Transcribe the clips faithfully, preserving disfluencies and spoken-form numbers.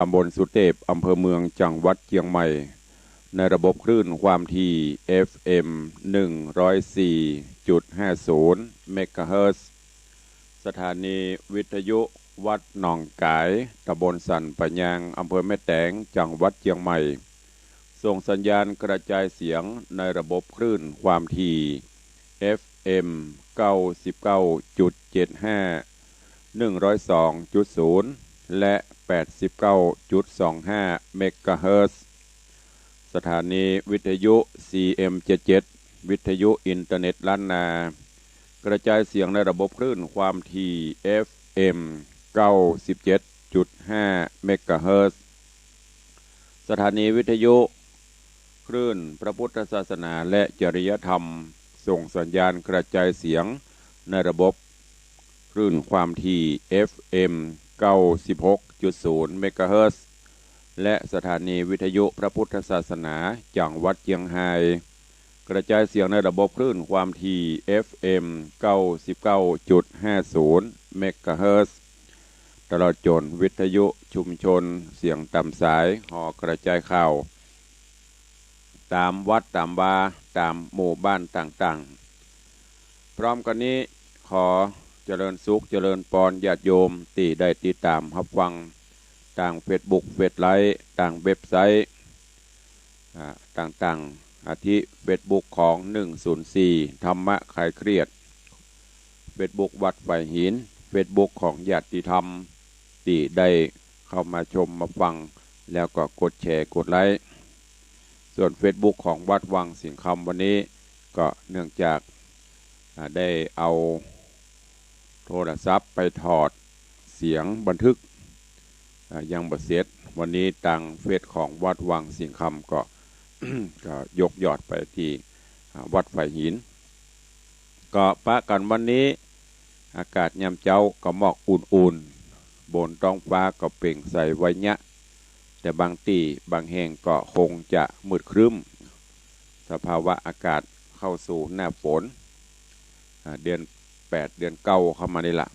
ตำบลสุเตพ อำเภอเมือง จังหวัดเจียงใหม่ ในระบบคลื่นความถี่ เอฟเอ็ม หนึ่งร้อยสี่จุดห้าศูนย์ เมกะเฮิรตซ์ สถานีวิทยุวัดหนองก๋าย ตำบลสันป่ายาง อำเภอแม่แตง จังหวัดเจียงใหม่ ส่งสัญญาณกระจายเสียงในระบบคลื่นความถี่ เอฟเอ็ม เก้าสิบเก้าจุดเจ็ดห้า หนึ่งร้อยสองจุดศูนย์ และ แปดสิบเก้าจุดสองห้า เมกะเฮิรตซ์ สถานีวิทยุ ซีเอ็มเจ็ดเจ็ด วิทยุอินเทอร์เน็ตล้านนา กระจายเสียงในระบบคลื่นความถี่ เอฟเอ็ม เก้าสิบเจ็ดจุดห้า เมกะเฮิรตซ์ สถานีวิทยุคลื่นพระพุทธศาสนาและจริยธรรม ส่งสัญญาณกระจายเสียงในระบบคลื่นความถี่ เอฟเอ็ม เก้าสิบหกจุดศูนย์ เมกะเฮิรตซ์ และสถานีวิทยุพระพุทธศาสนาจังหวัดเจียงไฮ้ กระจายเสียงในระบบคลื่นความถี่ เอฟเอ็ม เก้าสิบเก้าจุดห้าศูนย์ เมกะเฮิรตซ์ ตลอดจ๋นวิทยุชุมชนเสียงต๋ามสาย ห่อกระจายข่าว ต๋ามวัดต๋ามวา ต๋ามหมู่บ้านต่างๆ พร้อมกั๋นนี้ ขอเจริญสุขเจริญปอนญาติโยมตี้ได้ติดต๋ามฮับฟังตางเฟซบุ๊ก เฟซไลฟ์ ตางเว็บไซต์ อ่า ต่างๆ อาทิเฟซบุ๊กของ หนึ่งศูนย์สี่ ธรรมะคลายเครียด เฟซบุ๊กวัดฝายหิน เฟซบุ๊กของญาติธรรมตี้ได้เข้ามาชมมาฟัง แล้วก็กดแชร์กดไลก์ ส่วนเฟซบุ๊กของวัดวังสิงห์คำวันนี้ก็เนื่องจาก อ่า ได้เอาโทรศัพท์ไปถอดเสียงบันทึก อ่า ยังบ่เสร็จ วันนี้ตางเฟซของวัดวังสิงห์คำก็ ก็ยกยอดไปตี้ อ่า วัดฝายหิน ก็ปะกั๋นวันนี้ อากาศยามเจ๊าก็หมอกอุ่นๆ บนต๊องฟ้าก็เปล่งใสไวเยียะ แต่บางตี้บางแห่งก็คงจะมืดครึ้ม สภาวะอากาศเข้าสู่หน้าฝน อ่า เดือนแปด เดือนเก้าเข้ามานี่ละ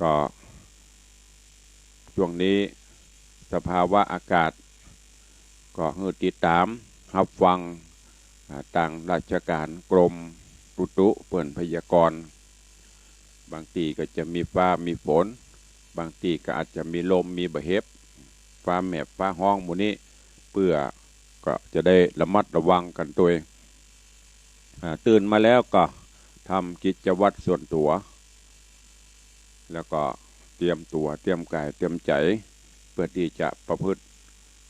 ก็ช่วงนี้สภาวะอากาศ ก็หื้อติดต๋ามฮับฟัง อ่า ตางราชการกรมอุตุเปิ้นพยากรณ์ บางตี้ก็จะมีฟ้ามีฝน บางตี้ก็อาจจะมีลมมีบ่าเห็บ ฟ้าแหมบฟ้าฮ้องหมู่นี้ เปื้อก็จะได้ระมัดระวังกั๋นตวย อ่า ตื่นมาแล้วก็ทำกิจวัตรส่วนตั๋ว แล้วก็เตรียมตั๋วเตรียมก๋ายเตรียมใจ๋ เปื้อตี้จะประพฤติ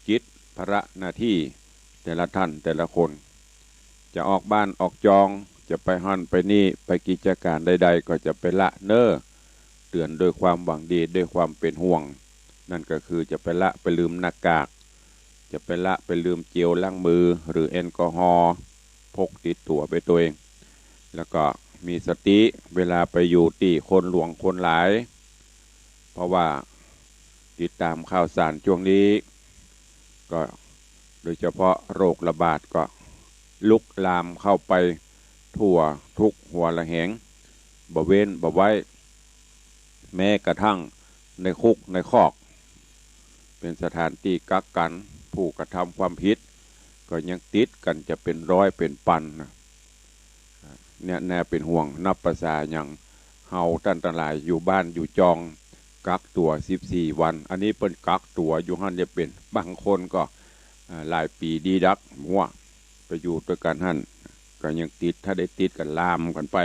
กิจภาระหน้าตี้แต่ละท่านแต่ละคน จะออกบ้านออกจอง จะไปหั้นไปนี่ ไปกิจก๋านใดๆ ก็จะไปละเน้อ เตื๋อนโดยความหวังดี โดยความเป๋นห่วง นั่นก็คือจะไปละไปลืมหน้ากาก จะไปละไปลืมเจลล้างมือหรือแอลกอฮอล์ พกติดตั๋วไปตวย แล้วก็มีสติเวลาไปอยู่ตี้คนหลวงคนหลาย เพราะว่าติดต๋ามข่าวสารช่วงนี้ ก็โดยเฉพาะโรคระบาดก็ลุกลามเข้าไปทั่วทุกหัวระแหง บ่เว้นบ่ไว้ แม้กระทั่งในคุกในคอก เป๋นสถานตี้กักกั๋นผู้กระทำความผิด ก็ยังติดกั๋นจะเป๋นร้อยเป๋นปันนะ เนี่ย แน่เป๋นห่วง นับประสาหยัง เฮาต้านตังหลายอยู่บ้านอยู่จอง กักตั๋วสิบสี่วัน อันนี้เปิ้นกักตั๋วอยู่หั้นเนี่ยเป๋น บางคนก็ อ่า หลายปี๋ดีดัก หัว ไปอยู่ตวยกั๋นหั้น ก็ยังติด ถ้าได้ติดก็ลามกั๋นไป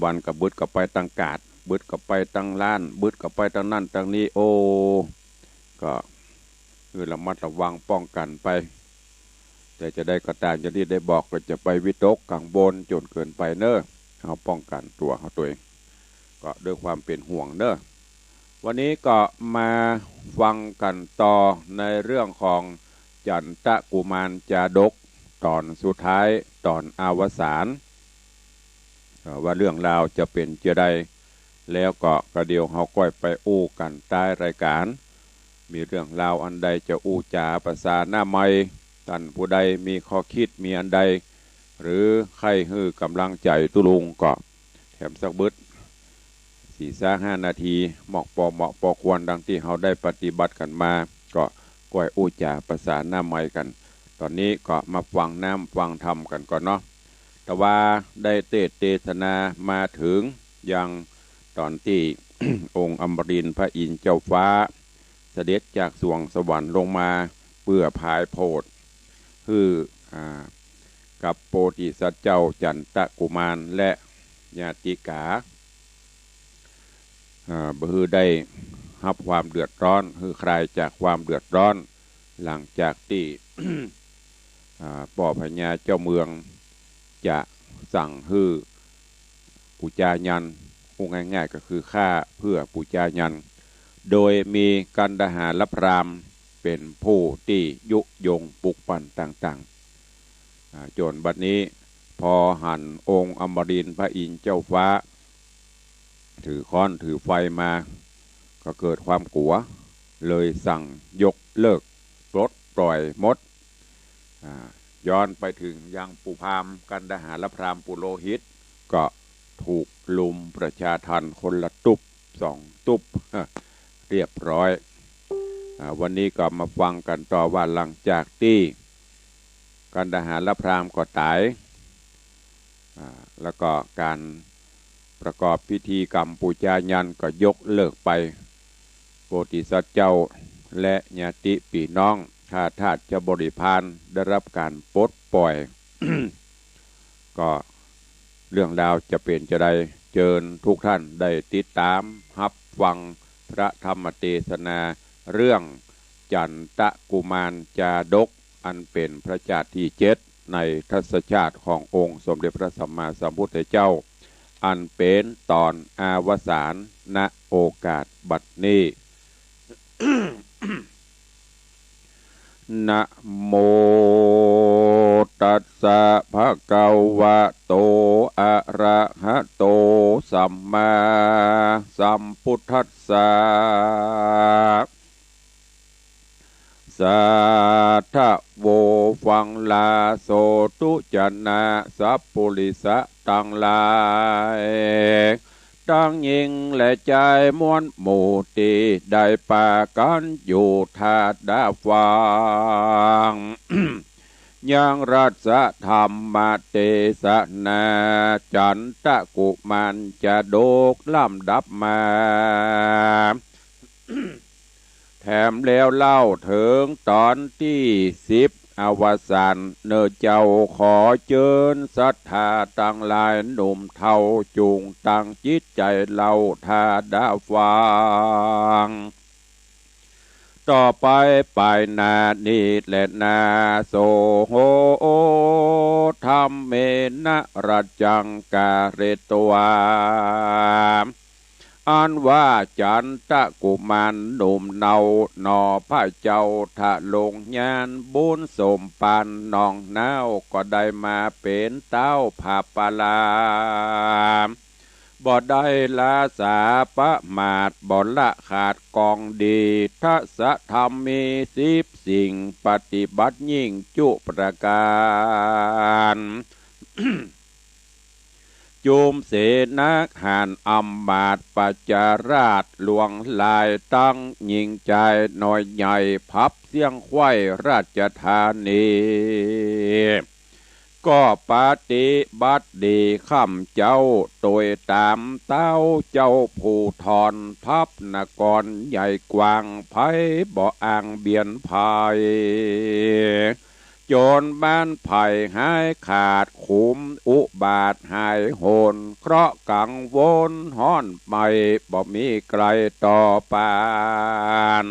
วันๆ ก็บึดก็ไปตางกาด บึดก็ไปตางร้าน บึดก็ไปตางนั้นตางนี้ โอ้ ก็ คือระมัดระวังป้องกั๋นไป แต่จะใดก็ต๋าม อย่างตี้ได้บอก ก็จะไปวิตกกังวลจ๋นเกินไปเน้อ เฮาป้องกั๋นตั๋วเฮาตวย ก็ด้วยความเป๋นห่วงเน้อ วันนี้ก็มาฟังกั๋นต่อในเรื่องของจันตกุมารจาดก ต๋อนสุดท้าย ต๋อนอวสาน เอ่อ ว่าเรื่องราวจะเป๋นจาใด แล้วก็กระเดี่ยวเฮาก้อยไปอู้กั๋นใต้รายก๋าน มีเรื่องราวอันใดจะอู้จ๋าประสาหน้าใหม่ ต้านผู้ใดมีข้อคิดมีอันใด หรือใค่หื้อก๋ำลังใจ๋ตุ๊ลุงก็แถมสักบึด สี่สามห้านาที เหมาะปอเหมาะปอควร ดังตี้เฮาได้ปฏิบัติกั๋นมา ก็ก้อยอู้จ๋าประสาหน้าไมค์กั๋น ต๋อนนี้ก็มาฟังน้ำฟังธรรมกั๋นก่อนเนาะ แต่ว่าได้เตสน์เตสนามาเถิงยังต๋อนตี้ องค์อมรินทร์พระอินทร์เจ้าฟ้า เสด็จจากสวงสวรรค์ลงมาเปื้อผายโผด หื้อ อ่า กับโพธิสัตว์เจ้าจันตกุมารและญาติกา อ่า บ่หื้อได้ฮับความเดือดร้อน หื้อคลายจากความเดือดร้อน หลังจากตี้ อ่า ป้อพญาเจ้าเมืองจะสั่งหื้อปู๋จายัน อู้ง่ายๆ ก็คือฆ่าเพื่อปู๋จายัน โดยมีกันดหารพราหมณ์เป๋นผู้ตี้ยุยงปลุกปั่นต่างๆ อ่า จ๋นบัดนี้ พอหันองค์อมรินทร์พระอินทร์เจ้าฟ้า ถือค้อนถือไฟมา ก็เกิดความกั๋ว เลยสั่งยกเลิกปลดปล่อยหมด อ่า ย้อนไปเถิงยังปู่พราหมณ์ กันดหารพราหมณ์ปุโรหิต ก็ถูกลุมประชาทัณฑ์คนละตุ๊บสองตุ๊บ เรียบร้อย อ่า วันนี้ก็มาฟังกั๋นต่อว่าหลังจากตี้กันดหารพราหมณ์ก็ต๋าย อ่า แล้วก็ก๋านประกอบพิธีกรรมปู๋จายันก็ยกเลิกไป โพธิสัตว์เจ้าและญาติปี้น้อง ข้าทาสบริพารได้ฮับก๋านปลดปล่อย ก็เรื่องราวจะเป๋นจาใด เจิญทุกท่านได้ติดต๋ามฮับฟังพระธรรมเตสนา เรื่องจันตกุมารจาดก อันเป๋นพระจาติตี้เจ็ด ในทศชาติขององค์สมเด็จพระสัมมาสัมพุทธเจ้า อันเป๋นต๋อนอวสาน ณ โอกาสบัดนี้ นะโมตัสสะ ภะคะวะโต อะระหะโต สัมมาสัมพุทธัสสะ สาธะโว ฟังลาโสธุ จะนะสัพปุริสะตังหลาย ตังหญิงและจายมวลหมู่ตี้ได้ปากั๋นอยู่ถ้าดาฟัง ยังรัสธรรมเตสนา จันตกุมารจาดกลำดับมา แถมแล้วเล่าเถิงต๋อนตี้สิบ อวสานเน่อเจ้า ขอเจิญศรัทธาตังหลาย หนุ่มเฒ่าจุ่งตั้งจิตใจ๋เล่าถ้าดาฟัง ต่อไปป๋ายหน้านี้แลนา โส โห ธัมเมนะ รัจจัง กะเรตวา อันว่าจันตกุมารหนุ่มเนาหน่อ พระเจ้าทะลงญาณบุญสมปานหนองน้าว ก็ได้มาเป๋นเต๊าผาปาลา บ่ได้ละสาประมาท บ่ละขาดกองดี ทัสสะธรรมมีสิบสิ่ง ปฏิบัติยิ่งจุประก๋าน จุมเสนาหารอำมาตย์ประจาราษฎร์หลวงหลาย ตังหญิงจายน้อยใหญ่ ผับเสี้ยงไขว้ราชธานี ก็ปฏิบัติดีค่ำเจ๊า โตยต๋ามเต๊าเจ้าภูธร ผับนครใหญ่กว้าง ใผบ่อ่างเบียดใผ จ๋นบ้านไผ่หายขาด ขุมอุบาทหายโหน เคราะห์กังวลฮ้อนไหม้ บ่มีใคร่ต่อปาน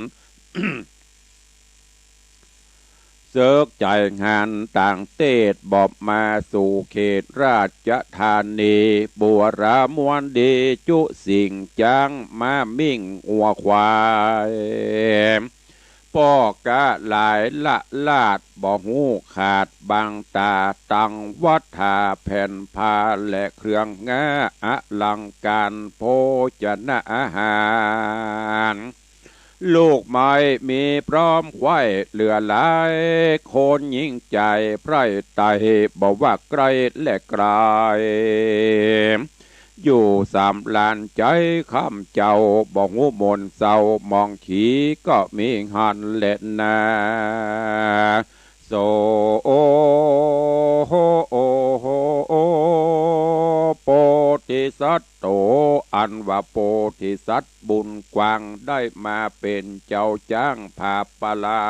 เสิกใจ๋งานต่างเตศ บ่มาสู่เขตราชธานี บัวรามวลดีจุสิ่ง จ๊างม้ามิ่งงัวควาย ป้อกะหลายละลาด บ่ฮู้ขาดบังตา ตังวัตถาแผ่นผ้า และเครื่องงาอลังก๋าน โภชนะอาหาร ลูกไม้มีพร้อมไขว้เหลือหลาย คนหญิงจายใผร่ไต่ บ่ว่าใก้และไก๋ อยู่สำราญใจ๋ค่ำเจ้า บ่ฮู้หม่นเศร้าหมองขี้ ก็มีหั้นแลนา โส โพธิสัตโต อันว่าโพธิสัตว์บุญกว้าง ได้มาเป๋นเจ้าจ๊างผาปลา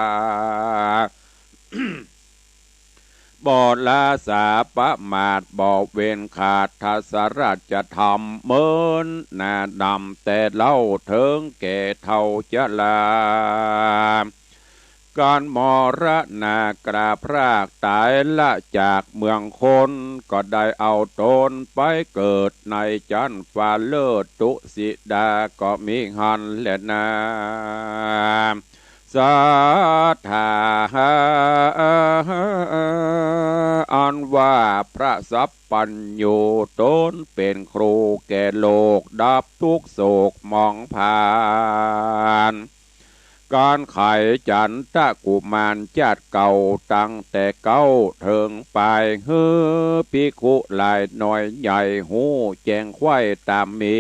บ่ละสาประมาท บ่เว้นขาดทศราชธรรม เมินหน้าดำแต่เล่า เถิงแก่เฒ่าจรา ก๋านมรณะกล้าพรากต๋ายละจากเมืองคน ก็ได้เอาต๋นไปเกิดในจั๊นฟ้าเลิศ ตุสิดาก็มีหั้นแลนา สัตถา อันว่าพระสัพพัญญูต๋นเป๋นครูแก่โลก ดับตุ๊กข์โศกหมองผ่าน ก๋านไขจันทกุมารจาติเก่า ตั้งแต่เก๊าเถิงป๋าย หื้อภิกขุหลายน้อยใหญ่ ฮู้แจ้งไขว้ต๋ามมี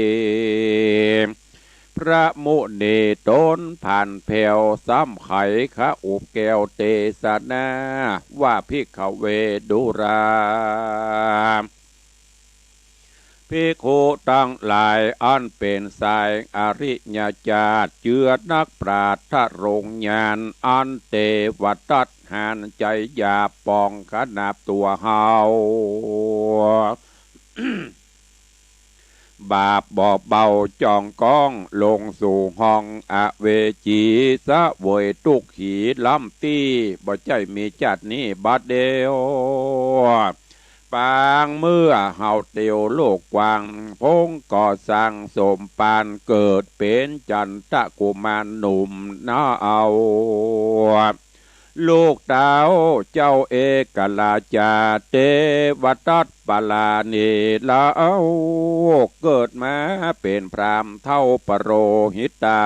พระมุนีต๋นผ่านแผ้ว ซ้ำไขคอุปแก้วเตสนา ว่า ภิกขเว ดูรา ภิกขุตังหลาย อันเป๋นสายอริยจาติ เจือนักปราชญ์ทรงญาณ อันเตวทัตหาญใจ๋หยาบปองขนาบตั๋วเฮา บาปบ่เบาจ้องก้อง ลงสู่ห้องอเวจี เสวยตุ๊กขีล้ำตี้ บ่ใจ้มีจาตินี้บาดเดียว ปางเมื่อเฮาเตียวโลกกว้าง พงก็สร้างสมปาน เกิดเป๋นจันทกุมารหนุ่มนาเอา ลูกเต้าเจ้าเอกราชา เตวทัตปราณีแล้ว เกิดมาเป๋นพราหมณ์เฒ่าปโรหิตา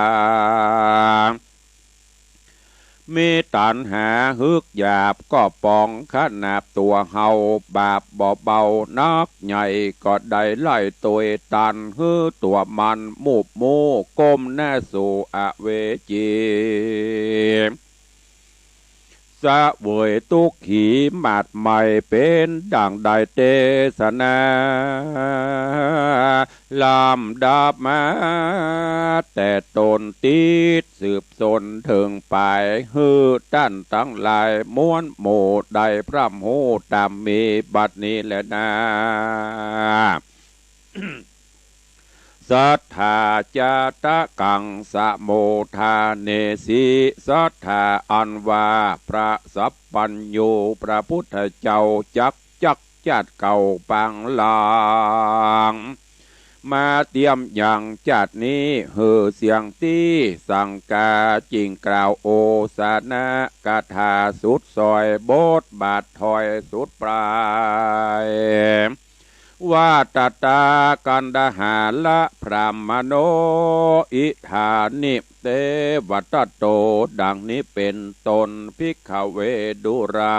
มีตัณหาหึกหยาบก็ปองขนาบตั๋วเฮา บาปบ่เบานักใหญ่ ก็ได้ไล่ตวยตัน หื้อตั๋วมันมูบมู่ ก้มหน้าสู่อเวจี เสวยตุ๊กขีหมาดไหม้ เป๋นดั่งได้เตสนา ลำดับมาแต่ต้น ติดสืบสนเถิงป๋าย หื้อต้านตังหลายมวลหมู่ ได้พร่ำฮู้ต๋ามมีบัดนี้แลนา สัตถาจาตกังสโมทาเนสิ สัตถาอันว่าพระสัพพัญญูพระพุทธเจ้าจักจักจาติเก่าปางหลัง มาเตียมยังจาตินี้ หื้อเสียงตี้สังกา จิ่งกล่าวโอสถนกถาสุดซอย บทบาทถ้อยสุดปลาย ว่า ตถาคันธหาละพรามโณ อิทานิ เตวทัตโต ดังนี้เป๋นต้น ภิกขเว ดูรา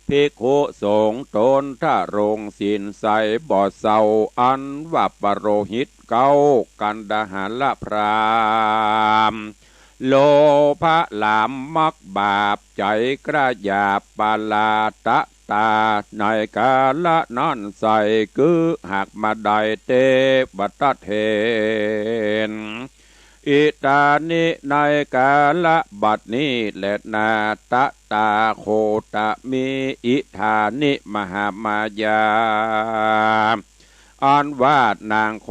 ภิกขุสงฆ์ต๋นทรงศีลใสบ่เศร้า อันว่าปโรหิตเก๊า คันธหาละพราหมณ์ โลภะหลามมักบาป ใจ๋กล้าหยาบปราตตา ในกาละนั้นใส่ คือหากมาได้เตวทัตเห็น อิทานิ ในกาละบัดนี้แลนา ตถาโคตมี อิทานิ มหามายา อันว่านางโค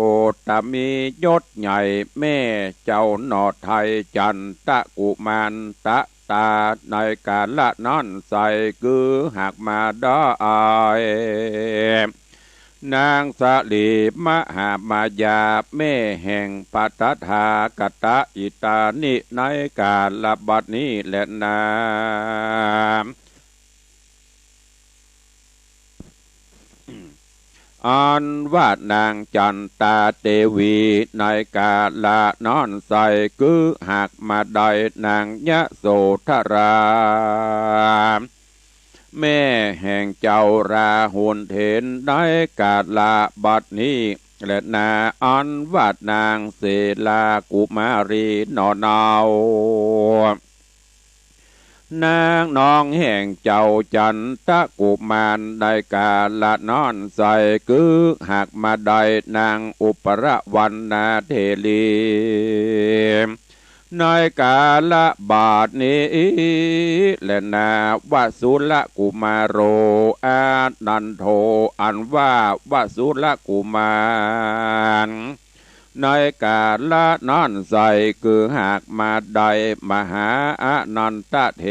ตมียศใหญ่ แม่เจ้าหน่อไทยจันทกุมาร ตถา ในกาละนั้นใส่ คือหากมาได้ นางสลีมหามายา แม่แห่งพระตถาคต อิทานิ ในกาละบัดนี้แลนา อันว่านางจันตาเตวี ในกาละนั้นใส่ คือหากมาได้นางยโสธรา แม่แห่งเจ้าราหุลเถร ในกาละบัดนี้แลนา อันว่านางเสลากุมารีหนอเนา นางน้องแห่งเจ้าจันตกุมาร ในกาละนั้นไส้ กึกฮักมาได้นางอุปรวรรณเถรี ในกาละบัดนี้แลนา วสุรกุมาโร อานันโท อันว่าวสุรกุมาร ในกาละนั้นไส้ กึกฮักมาได้มหาอานันทเถ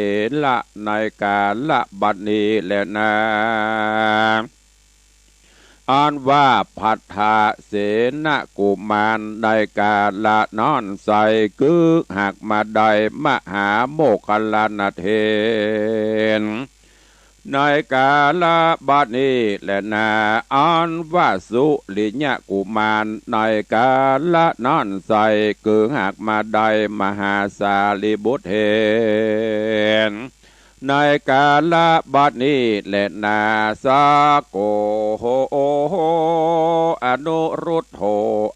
ระ ในกาละบัดนี้แลนา อันว่าพัทธเสนกุมาร ในกาละนั้นไส้ กึกฮักมาได้มหาโมคคัลลานะเถร ในกาละบัดนี้แลนา อันว่าสุริยกุมาร ในกาละนั้นไส้ กึกฮักมาได้มหาสารีบุตรเถร ในกาละบัดนี้แลนา สะโก อนุรุทโธ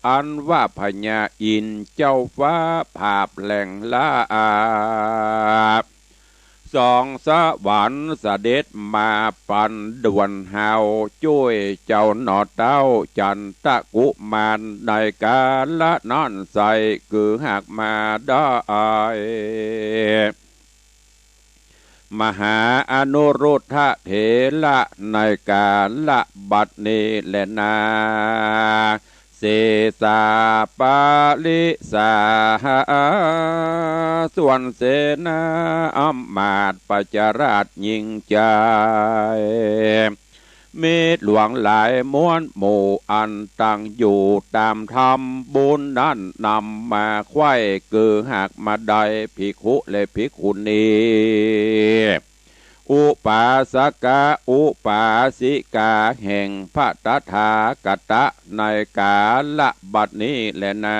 อันว่าพญาอินทร์เจ้าฟ้าผาบแหล่งลาอาบสองสวรรค์ เสด็จมาปันด่วนฮาว จ้วยเจ้าหนอเต้าจันตกุมาร ในกาละนั้นไส้ กึกฮักมาได้ มหาอนุรุทธเถระ ในกาละบัดนี้แลนา เสสาปริสา ส่วนเสนาอำมาตย์ประชาราษฎร์ยิ่งใหญ่ มีหลวงหลายมวลหมู่ อันตั้งอยู่ต๋ามธรรมบุญนั้น นำมาไขว้ กึกฮักมาได้ภิกขุและภิกขุณี อุปาสกะอุปาสิกาแห่งพระตถาคตะ ในกาละบัดนี้แลนา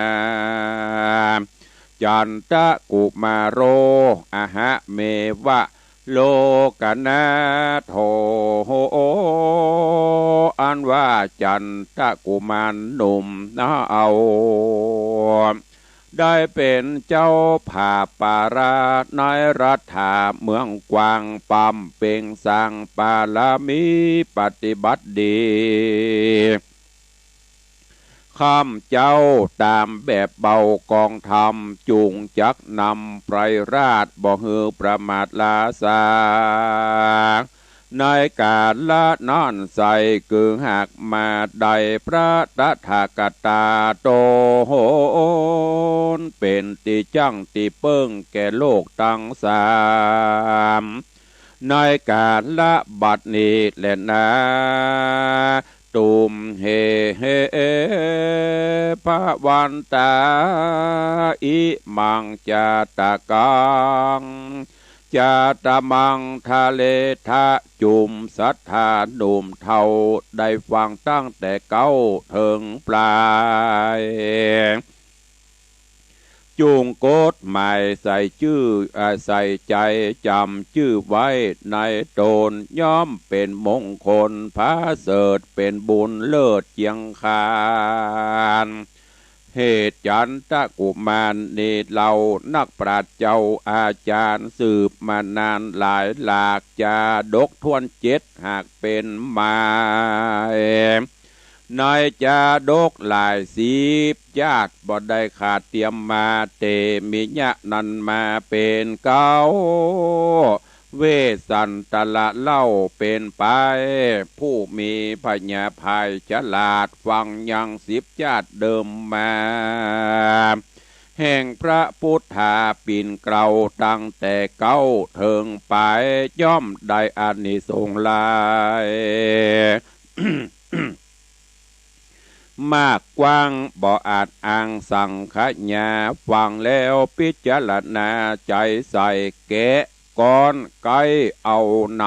จันตกุมาโร อหะเมวะ โลกนาโถ อันว่าจันตกุมารหนุ่มนาเอา ได้เป๋นเจ้าผาบปาราในรัฐาเมืองกว้าง บำเพ็งสร้างบารมีปฏิบัติดี ข้าพเจ้าต๋ามแบบเบากองธรรม จุ่งจักนำไพรราชบ่หื้อประมาทล้าช้า ในกาละนั้นไส้ กึกฮักมาได้พระตถาคตาต๋น เป๋นตี้จั้งตี้เปิ้งแก่โลกตังสาม ในกาละบัดนี้แลนา ตุมเห ภวันตา อิมังจาตะกัง จาตะมังทะเลทะ จุ่มศรัทธาหนุ่มเฒ่า ได้ฟังตั้งแต่เก๊าเถิงปลาย จุ่งกดหมายใส่จื้อ อ่า ใส่ใจ๋จ๋ำจื้อไว้ในต๋น ย่อมเป๋นมงคลผาเสริฐ เป๋นบุญเลิศเจียงคาน เหตุจันตกุมารนี้เล่า นักปราชญ์เจ้าอาจ๋ารย์สืบมานานหลายหลาก จาดกถ้วนเจ็ดหากเป๋นหมาย ในจาดกหลายสิบจาติบ่ได้ขาดเตียมมา เตมิยะนั้นมาเป๋นเก๊า เวสสันตระเล่าเป๋นไป ผู้มีผญาภัยฉลาด ฟังยังสิบจาติเดิมมา แห่งพระพุทธาปิ่นเกล้าตั้งแต่เก๊าเถิงปลาย ย่อมได้อานิสงส์หลาย มากกว้างบ่อาจอ้างสังขยา ฟังแล้วพิจารณาใจ๋ใส่แกะก้อนไก๊เอาใน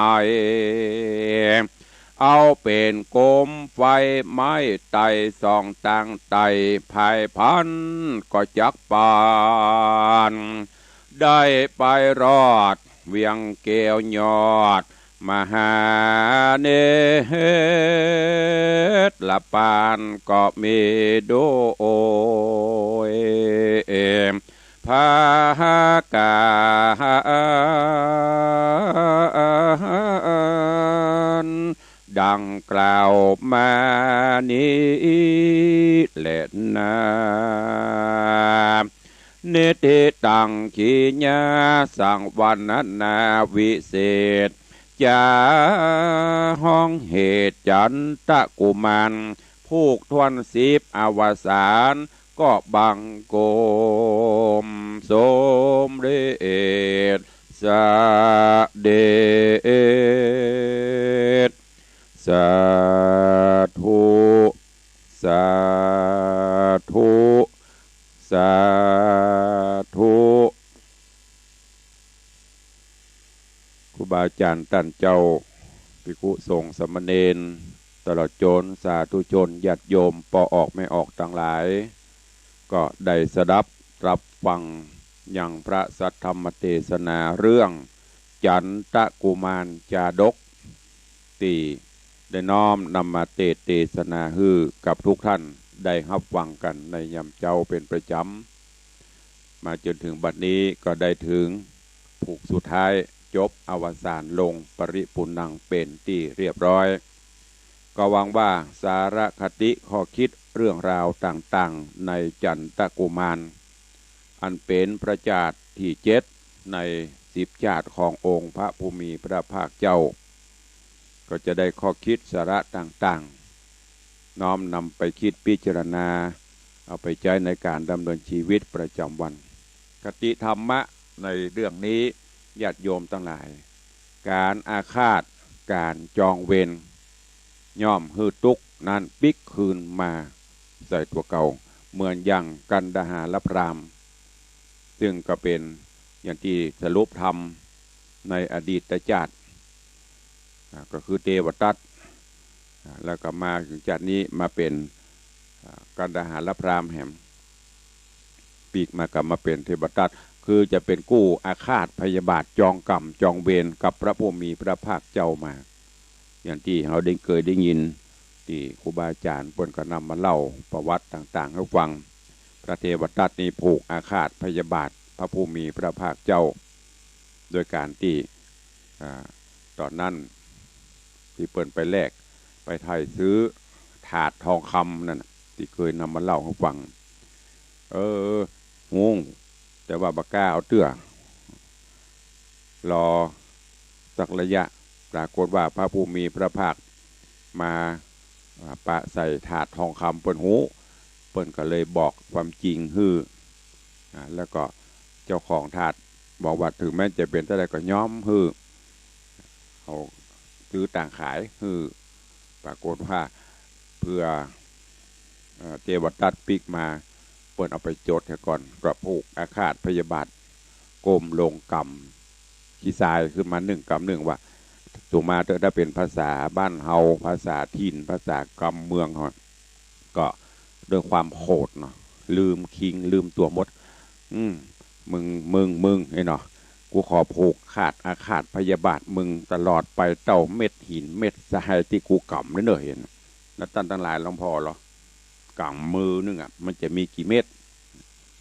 เอาเป๋นโกมไฟไม้ไต้สองตางไต้ ภายพันก็จักปาน ได้ไปรอดเวียงแก้วยอด มหาเนตรละปานก็มีโดย พระการดังกล่าวมานี้แลนา นิทธิตัง ขีณา สัง วรรณนา วิเศษจ๋า ฮ้องเหตุจันตกุมาร ผูกถ้วนสิบอวสาน ก็บังคมสมเด็จเสด็จ สาธุ สาธุ สาธุ ครูบาอาจ๋ารย์ต้านเจ้า ภิกขุสงฆ์สามเณร ตลอดจ๋นสาธุชนญาติโยมป้อออกแม่ออกตังหลาย ก็ได้สดับรับฟังยังพระสัทธรรมเตสนาเรื่องจันตกุมารจาดก ตี้ได้น้อมนำมาเตสน์เตสนาหื้อกับทุกท่านได้ฮับฟังกั๋นในยามเจ๊าเป๋นประจ๋ำ มาจ๋นเถิงบัดนี้ก็ได้เถิงผูกสุดท้าย จบอวสานลงปริปูรณังเป๋นตี้เรียบร้อย ก็หวังว่าสาระคติข้อคิดเรื่องราวต่างๆ ในจันตกุมาร อันเป๋นพระจาติตี้เจ็ดในสิบจาติขององค์พระผู้มีพระภาคเจ้า ก็จะได้ข้อคิดสาระต่างๆ น้อมนำไปคิดพิจารณา เอาไปใจ๊ในก๋านดำเนินชีวิตประจ๋ำวัน คติธรรมะในเรื่องนี้ ญาติโยมตังหลาย ก๋านอาฆาต ก๋านจองเวร ย่อมหื้อตุ๊กข์นั้นปิ๊กคืนมาใส่ตั๋วเก่า เหมือนอย่างกันดหาลพราหมณ์ ซึ่งก็เป๋นอย่างตี้สรุปธรรมในอดีตจาติ อ่า ก็คือเตวทัต อ่า แล้วก็มาเถิงจาตินี้มาเป๋น อ่า กันดหาลพราหมณ์แหม ปิ๊กมาก็มาเป๋นเตวทัต คือจะเป๋นกู้อาฆาตพยาบาทจองกรรมจองเวรกับพระผู้มีพระภาคเจ้ามา อย่างตี้เฮาได้เกยได้ยิน ตี้ครูบาอาจ๋ารย์เปิ้นก็นำมาเล่าประวัติต่างๆ หื้อฟัง พระเตวทัตนี้ผูกอาฆาตพยาบาทพระผู้มีพระภาคเจ้า โดยก๋านตี้ อ่า ต๋อนนั้นตี้เปิ้นไปแลก ไปไถ่ซื้อถาดทองคำนั่นน่ะ ตี้เกยนำมาเล่าหื้อฟัง เออ ฮู้ แต่ว่าบ่กล้าเอาเตื้อ รอสักระยะ ปรากฏว่าพระผู้มีพระภาคมา อ่า ปะใส่ถาดทองคำเปิ้นฮู้ เปิ้นก็เลยบอกความจริงหื้อ อ่า แล้วก็เจ้าของถาดบอกว่าเถิงแม้จะเป๋นเต้าใดก็ยอมหื้อ เอาซื้อต่างขายหื้อ ปรากฏว่าเปื้อ เอ่อ เตวทัตปิ๊กมา เปิ้นเอาไปจดเหียก่อน ก็ผูกอาฆาตพยาบาท ก้มลงกำขี้ทรายขึ้นมานึ่งกำนึ่งว่า สุมาเต๊อะ ถ้าเป๋นภาษาบ้านเฮา ภาษาถิ่น ภาษากำเมืองเฮา ก็ด้วยความโขดเนาะ ลืมคิง ลืมตั๋วหมด อืม มึง มึง มึง ไอ้เนาะ กูขอผูกขาดอาฆาตพยาบาทมึงตลอดไปเต้าเม็ดหินเม็ดทรายตี้กูกำเน่อ เน่อ หัน แล้วต้านตังหลายลองผ่อลอ กำมือนึ่งอะ มันจะมีกี่เม็ด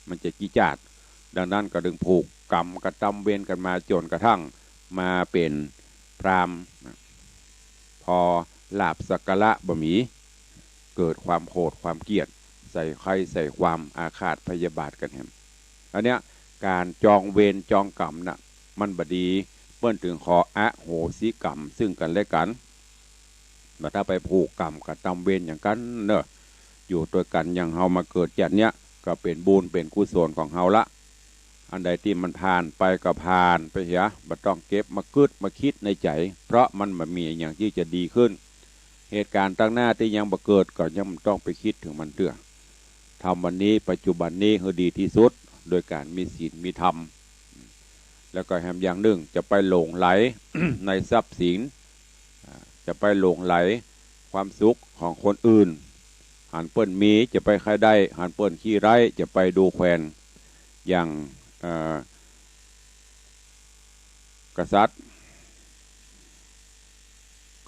มันจะกี่จาด ดังนั้นก็จึงผูกกรรมกระตำเวรกั๋นมาจ๋นกระทั่งมาเป๋นพราหมณ์ พอลาภสักการะบ่มี เกิดความโขดความเกลียด ใส่ใค่ใส่ความอาฆาตพยาบาทกั๋นแหม อันเนี้ย ก๋านจองเวรจองกรรมน่ะ มันบ่ดี เปิ้นจึงขออโหสิกรรมซึ่งกั๋นและกั๋น บ่ถ้าไปผูกกรรมกระตำเวรอย่างกั๋นเน่อ อยู่ตวยกั๋นอย่างเฮามาเกิดจาติเนี้ย ก็เป๋นบุญเป๋นกุศลของเฮาละ อันใดตี้มันผ่านไปก็ผ่านไปเหีย บ่ต้องเก็บมากึ๊ดมาคิดในใจ๋ เพราะมันบ่มีอะหยังตี้จะดีขึ้น เหตุก๋ารณ์ตังหน้าตี้ยังบ่เกิดก็ยังบ่ต้องไปคิดเถิงมันเตื้อ ทำวันนี้ปัจจุบันนี้หื้อดีตี้สุด โดยก๋านมีศีลมีธรรม แล้วก็แหมอย่างนึ่ง จะไปหลงใหล ในทรัพย์สิน อ่า จะไปหลงใหลความสุขของคนอื่น หันเปิ้นมีจะไปใค่ได้ หันเปิ้นขี้ไร้จะไปดูแควน อย่าง เอ่อ กษัตริย์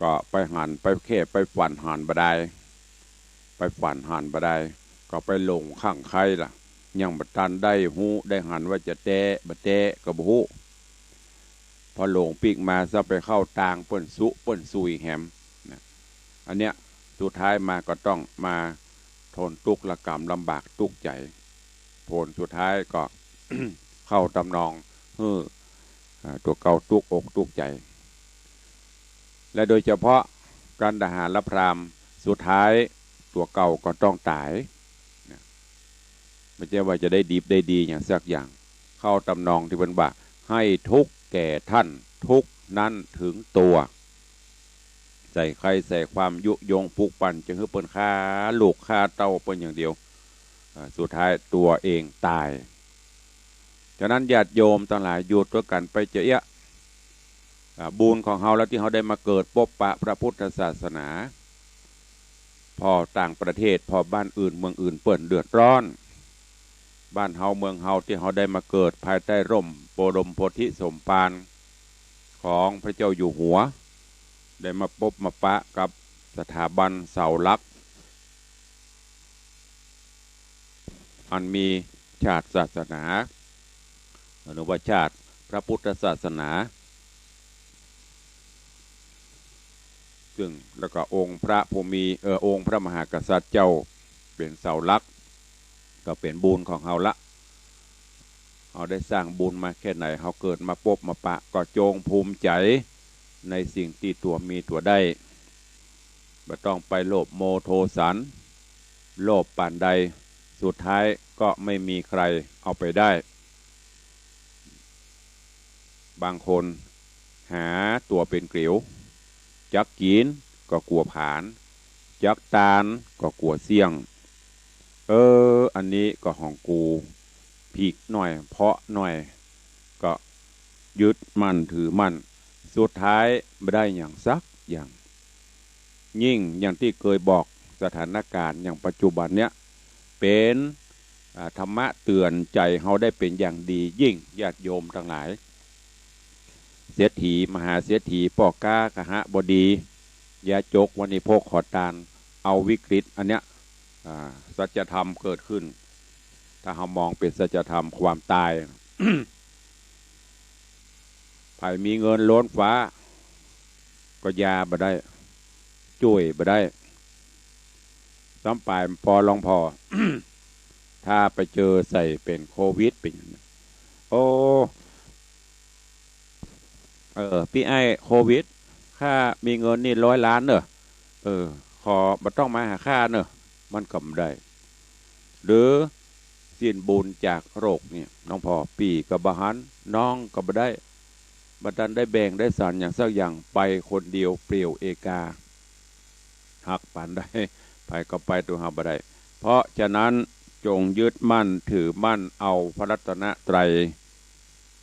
ก็ไปหัน ไปแค่ไปฝันหันบ่ได้ ไปฝันหันบ่ได้ ก็ไปหลงข้างใคร่ละ ยังบ่ตันได้ฮู้ได้หันว่าจะแต๊บ่แต๊ก็บ่ฮู้ พอหลงปิ๊กมาซะไปเข้าตางเปิ้นซุเปิ้นซุยแหมนะ อันเนี้ยสุดท้ายมาก็ต้องมาทนตุ๊กข์ระกำลำบากตุ๊กข์ใจ๋ ผลสุดท้ายก็ เข้าตำนองหื้อ อ่า ตั๋วเก่าตุ๊กข์อกตุ๊กข์ใจ๋ และโดยเฉพาะกันดารพราหมณ์ สุดท้ายตั๋วเก่าก็ต้องต๋ายนะ บ่ใจ้ว่าจะได้ดิบได้ดีหยังสักอย่าง เข้าตำนองตี้เปิ้นว่า ให้ทุกข์แก่ท่าน ทุกข์นั้นถึงตัว ใส่ใคร่ใส่ความยุยงปลุกปั่น จะหื้อเปิ้นฆ่าลูกฆ่าเต้าเปิ้นอย่างเดียว อ่า สุดท้ายตั๋วเองต๋าย ฉะนั้นญาติโยมตังหลายหยุดตั๋วกั๋นไปเจาะเอี้ยะ อ่า บุญของเฮาแล้วตี้เฮาได้มาเกิดปบปะพระพุทธศาสนา ผ่อต่างประเทศ ผ่อบ้านอื่นเมืองอื่นเปิ้นเดือดร้อน บ้านเฮาเมืองเฮาตี้เฮาได้มาเกิดภายใต้ร่มบรมโพธิสมภารของพระเจ้าอยู่หัว ได้มาปบมาปะกับสถาบันเสาหลัก อันมีชาติศาสนา หรือว่าชาติพระพุทธศาสนา ซึ่งแล้วก็องค์พระผู้มี เอ่อ องค์พระมหากษัตริย์เจ้าเป๋นเสาหลัก ก็เป๋นบุญของเฮาละ เฮาได้สร้างบุญมาแค่ไหน เฮาเกิดมาปบมาปะ ก็จงภูมิใจ๋ในสิ่งตี้ตั๋วมีตั๋วได้ บ่ต้องไปโลภโมโทสัน โลภปานใด สุดท้ายก็ไม่มีใครเอาไปได้ บางคนหาตั๋วเป๋นเกลียว จักกิ๋นก็กั๋วผลาญ จักตานก็กั๋วเสี้ยง เออ อันนี้ก็ของกู ผิกหน่อย เพาะหน่อย ก็ยึดมั่นถือมั่น สุดท้ายบ่ได้หยังสักอย่าง ยิ่งอย่างตี้เกยบอก สถานการณ์อย่างปัจจุบันเนี้ย เป๋น อ่า ธรรมะเตือนใจ๋เฮาได้เป๋นอย่างดียิ่ง ญาติโยมตังหลาย เศรษฐี มหาเศรษฐี ป้อก๊า คหบดี ยาจก วณิพก ขอตาน เอาวิกฤตอันเนี้ย อ่า สัจธรรมเกิดขึ้น ถ้าเฮามองเป๋นสัจธรรมความต๋าย ใผมีเงินล้นฟ้า ก็ยาบ่ได้ จ้วยบ่ได้ ซ้ำป๋ายปอลองผ่อ ถ้าไปเจอใส่เป๋นโควิดเป๋น โอ้ เออ ปี้อ้ายโควิด ข้ามีเงินนี่ร้อยล้านเน่อ เออ ขอบ่ต้องมาหาข้าเน่อ มันก็บ่ได้ หรือสิ้นบุญจากโรคเนี่ย หลวงพ่อ ปี้ก็บ่หัน น้องก็บ่ได้ บ่ตันได้แบ่งได้สรรหยังสักอย่าง ไปคนเดียวเปลี่ยวเอกา ฮักปานใด ไปก็ไป ตั๋วเฮาบ่ได้ เพราะฉะนั้นจงยึดมั่นถือมั่นเอาพระรัตนตรัย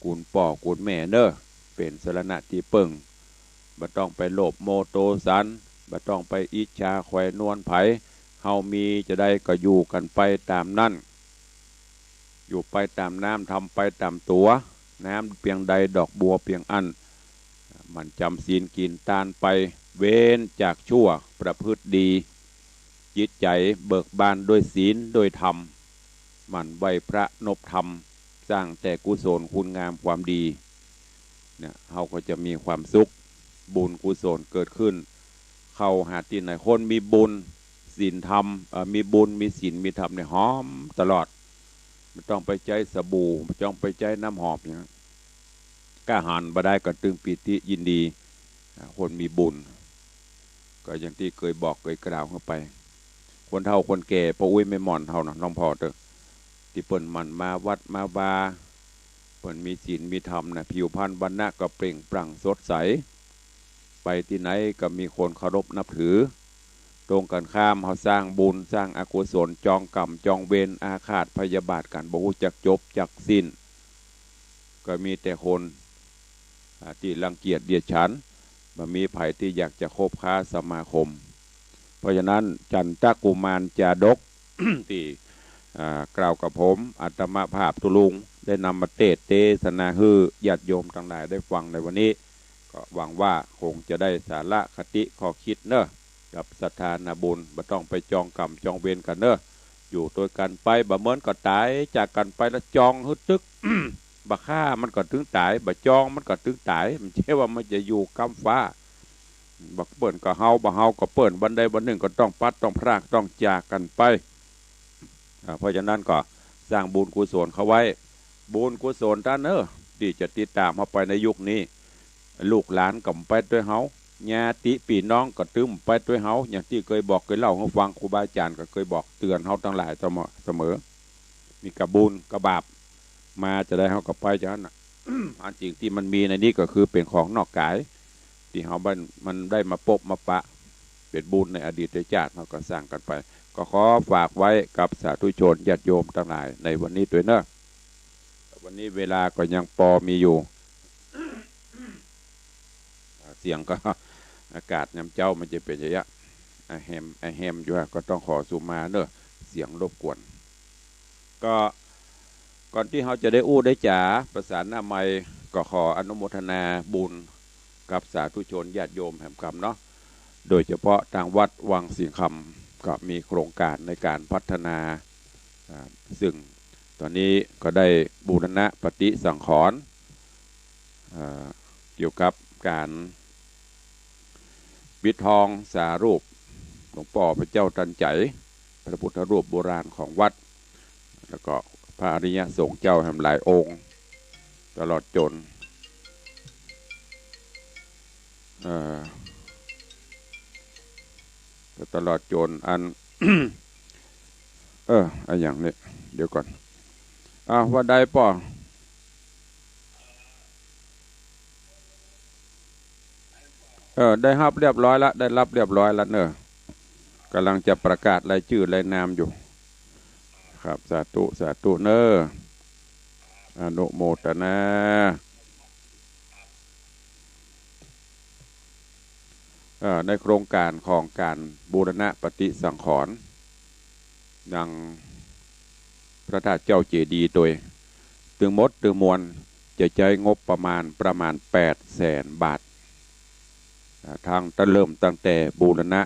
กุนป้อกุนแม่เน่อ เป๋นสรณะตี้เปิ้ง บ่ต้องไปโลภโมโทสัน บ่ต้องไปอิจฉาใคว่นวลใผ เฮามีจาใดก็อยู่กั๋นไปต๋ามนั้น อยู่ไปต๋ามน้ำ ทำไปต๋ามตั๋ว น้ำเปียงใดดอกบัวเปียงอั้น หมั่นจำศีลกิ๋นตานไป เว้นจากชั่วประพฤติดี จิตใจ๋เบิกบานด้วยศีลด้วยธรรม หมั่นไหว้พระนบธรรม สร้างแต่กุศลคุณงามความดี เนี่ย เฮาก็จะมีความสุข บุญกุศลเกิดขึ้น เข้าหาตี้ไหน คนมีบุญศีลธรรม เอ่อ มีบุญมีศีลมีธรรมเนี่ยหอมตลอด บ่ต้องไปใจ๊สบู่ บ่ต้องไปใจ๊น้ำหอมหยัง ก้าหาญบ่ได้ก็ตึงปีติยินดี อ่า คนมีบุญ ก็อย่างตี้เกยบอกเกยกล่าวหื้อไป คนเฒ่าคนแก่ ป้ออุ๊ยแม่หม่อนเฮานะ หลวงพ่อเต๊อะ ตี้เปิ้นหมั่นมาวัดมาวา เปิ้นมีศีลมีธรรมนะ ผิวพรรณวรรณะก็เปล่งปลั่งสดใส ไปตี้ไหนก็มีคนเคารพนับถือ ตรงกั๋นข้าม เฮาสร้างบุญ สร้างอกุศล จองกรรม จองเวร อาฆาตพยาบาทกั๋น บ่ฮู้จักจบจักสิ้น ก็มีแต่คน อ่า ตี้รังเกียจเดียดฉัน บ่มีใผตี้อยากจะคบค้าสมาคม เพราะฉะนั้น จันทกุมารจาดก ตี้ อ่า กล่าวกับผม อาตมาภาพตุลุง ได้นำมาเตสน์เตสนาหื้อญาติโยมตังหลายได้ฟังในวันนี้ ก็หวังว่าคงจะได้สาระคติข้อคิดเน่อ กับศรัทธานาบุญ บ่ต้องไปจองกรรมจองเวรกั๋นเน่อ อยู่ตวยกั๋นไป บ่เหมินก็ต๋ายจากกั๋นไปแล้วจองหื้อตึก บ่ฆ่ามันก็ตึงต๋าย บ่จองมันก็ตึงต๋าย บ่ใจ้ว่ามันจะอยู่ก้ำฟ้า บ่เปิ้นก็เฮา บ่เฮาก็เปิ้น วันใดวันนึ่งก็ต้องปลัด ต้องพราก ต้องจากกั๋นไป อ่า เพราะฉะนั้นก็สร้างบุญกุศลเข้าไว้ บุญกุศลต้านเน่อ ตี้จะติดต๋ามเฮาไปในยุคนี้ ลูกหลานก็บ่ไปตวยเฮา ญาติปี้น้องก็ตึงบ่ไปตวยเฮา อย่างตี้เกยบอกเกยเล่าหื้อฟัง ครูบาอาจ๋ารย์ก็เกยบอกเตื๋อนเฮาตังหลายเสมอ เสมอ มีกะบุญกะบาป มาจาใดเฮาก็ไปจาหั้นน่ะ อันสิ่งตี้มันมีในนี้ก็คือเป๋นของนอกก๋าย ตี้เฮาบ่ มันได้มาปบมาปะ เป๋นบุญในอดีตจาติ เฮาก็สร้างกั๋นไป ก็ขอฝากไว้กับสาธุชนญาติโยมตังหลายในวันนี้ตวยเน่อ วันนี้เวลาก็ยังปอมีอยู่ เสียงก็ อากาศยามเจ๊ามันจะเป๋นอย่างเงี้ย อะแฮม อะแฮมอยู่อะ ก็ต้องขอสุมาเน่อ เสียงรบกวน ก็ก่อนตี้เฮาจะได้อู้ได้จ๋าประสานหน้าไมค์ ก็ขออนุโมทนาบุญกับสาธุชนญาติโยมแหมกำเนาะ โดยเฉพาะตางวัดวังสิงห์คำ ก็มีโครงก๋านในก๋านพัฒนา อ่า ซึ่งต๋อนนี้ก็ได้บูรณะปฏิสังขรณ์ อ่า เกี่ยวกับก๋านปิดทองสารูปหลวงป้อพระเจ้าตันใจ๋ พระพุทธรูปโบราณของวัด แล้วก็พระอริยสงฆ์เจ้าแหมหลายองค์ ตลอดจ๋น เอ่อ ตลอดจ๋นอัน เออ อะหยังเนี่ย เดี๋ยวก่อน อ่า ว่าใดป้อ เออ ได้ฮับเรียบร้อยละ ได้ฮับเรียบร้อยละเน่อ ก่ำลังจะประกาศรายจื้อรายนามอยู่ ครับ สาธุ สาธุเน่อ อนุโมทนา เอ่อ ในโครงก๋านของก๋านบูรณะปฏิสังขรณ์ ยังพระธาตุเจ้าเจดีย์ตวย ตึงหมดตึงมวลจะใจ๊งบประมาณ ประมาณแปดแสนบาท อ่า ทั้ง ตั้ง เริ่มตั้งแต่บูรณะ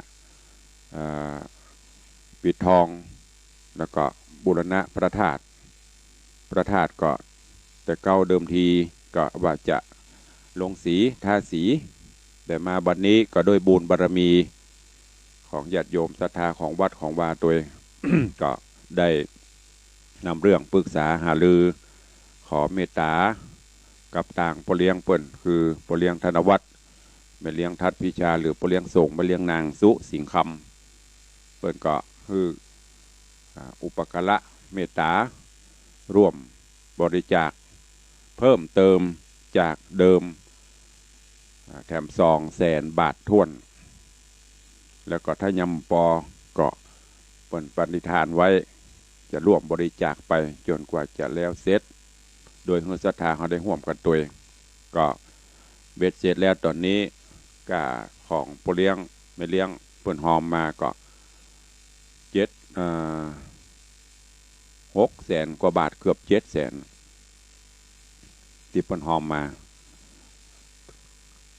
อ่า ปิดทอง แล้วก็บูรณะพระธาตุ พระธาตุก็แต่เก๊าเดิมทีก็ว่าจะลงสี ทาสี แต่มาบัดนี้ก็ด้วยบุญบารมีของญาติโยมศรัทธาของวัดของวาตวย ก็ได้นำเรื่องปรึกษาหารือ ขอเมตต๋ากับตางป้อเลี้ยงเปิ้น คือป้อเลี้ยงธนวัฒน์ แม่เลี้ยงทัดพิชา หรือป้อเลี้ยงสงฆ์ แม่เลี้ยงนางสุสิงห์คำ เปิ้นก็หื้อ อ่า อุปการะเมตต๋า ร่วมบริจาคเพิ่มเติมจากเดิม อ่า แถมสองแสนบาทถ้วน แล้วก็ถ้ายังบ่ปอก็เปิ้นปณิธานไว้ จะร่วมบริจาคไปจ๋นกว่าจะแล้วเสร็จ โดยหื้อศรัทธาเฮาได้ฮ่วมกั๋นตวย ก็เบ็ดเสร็จแล้วต๋อนนี้ ก้าของป้อเลี้ยงแม่เลี้ยงเปิ้นฮอมมาก็เจ็ด เอ่อ หกแสนกว่าบาท เกือบเจ็ดแสน ตี้เปิ้นฮอมมา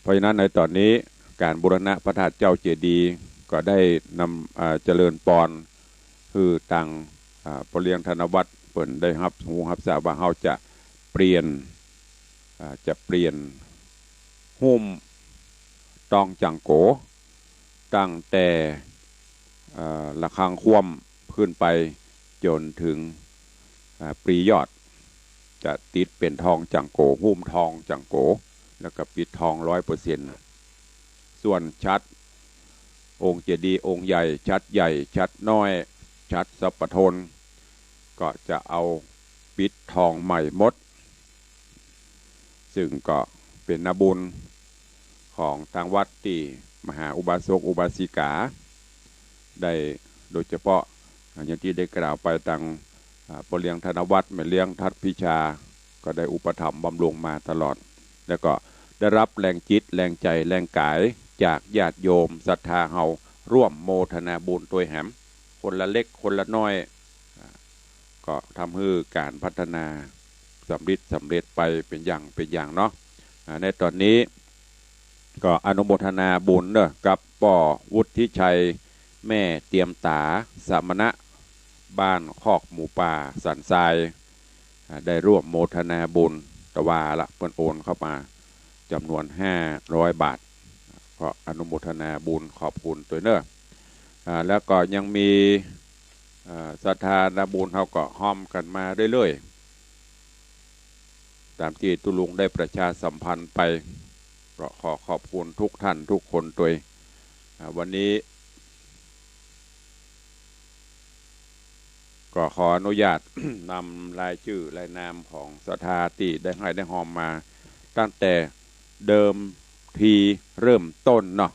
เพราะฉะนั้นในต๋อนนี้ก๋านบูรณะพระธาตุเจ้าเจดีย์ก็ได้นำ อ่า เจริญปอน หื้อตาง อ่า ป้อเลี้ยงธนวัฒน์เปิ้นได้ฮับฮู้ฮับซาบว่าเฮาจะเปลี่ยน อ่า จะเปลี่ยนหุ้มตองจังโก ตั้งแต่ อ่า ระฆังคว่ำขึ้นไปจ๋นเถิง อ่า ปลียอด จะติดเป๋นทองจังโก หุ้มทองจังโก แล้วก็ปิดทองร้อยเปอร์เซ็นต์ ส่วนฉัตรองค์เจดีย์องค์ใหญ่ ฉัตรใหญ่ ฉัตรน้อย ฉัตรสัปปทน ก็จะเอาปิดทองใหม่หมด ซึ่งก็เป๋นนาบุญของตางวัดตี้มหาอุบาสกอุบาสิกา ได้โดยเฉพาะ อ่า อย่างตี้ได้กล่าวไปตาง อ่า ป้อเลี้ยงธนวัฒน์ แม่เลี้ยงทัดพิชา ก็ได้อุปถัมภ์บำรุงมาตลอด แล้วก็ได้ฮับแฮงจิตแฮงใจ๋แฮงก๋ายจากญาติโยมศรัทธาเฮาร่วมโมทนาบุญตวยแหม คนละเล็กคนละน้อย อ่า ก็ทำหื้อก๋านพัฒนาสำริดสำเร็จไปเป๋นอย่างเป๋นอย่างเนาะ อ่า ในต๋อนนี้ ก็อนุโมทนาบุญเนาะกับป้อวุฒิชัย แม่เตียมต๋า สมณะ บ้านคอกหมูป่าสันทราย อ่า ได้ร่วมโมทนาบุญ ตะวาละเปิ้นโอนเข้ามาจ๋ำนวนห้าร้อยบาท ก็อนุโมทนาบุญขอบคุณตวยเนาะ อ่า แล้วก็ยังมี อ่า ศรัทธานาบุญเฮาก็ฮ่อมกั๋นมาเรื่อยๆ ต๋ามตี้ตุ๊ลุงได้ประชาสัมพันธ์ไป ก็ขอขอบคุณทุกท่านทุกคนตวย อ่า วันนี้ ก็ขออนุญาต นำรายจื้อรายนามของศรัทธาตี้ได้ฮ่อยได้ฮ่อมมา ตั้งแต่เดิมทีเริ่มต้นเนาะ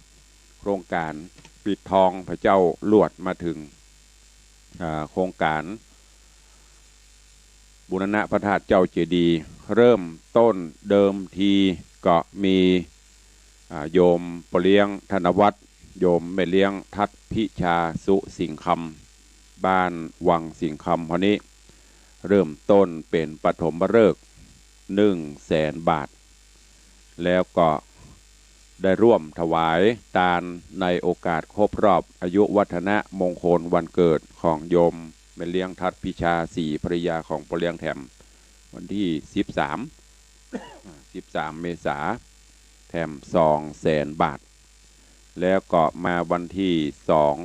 โครงก๋านปิดทองพระเจ้าลวดมาเถิง อ่า โครงก๋านบูรณะพระธาตุเจ้าเจดีย์ เริ่มต้นเดิมทีก็มี อ่า โยมป้อเลี้ยงธนวัฒน์ โยมแม่เลี้ยงทัดพิชา สุสิงห์คำ บ้านวังสิงห์คำ เฮานี้ เริ่มต้นเป๋นปฐมฤกษ์หนึ่งแสนบาท แล้วก็ได้ร่วมถวายตานในโอกาสครบรอบอายุวัฒนมงคลวันเกิดของโยมแม่เลี้ยงทัดพิชา ศรีภรรยาของป้อเลี้ยงแถม วันตี้สิบสาม สิบสามเมษา แถมสองแสนบาท แล้วก็มาวันตี้สอง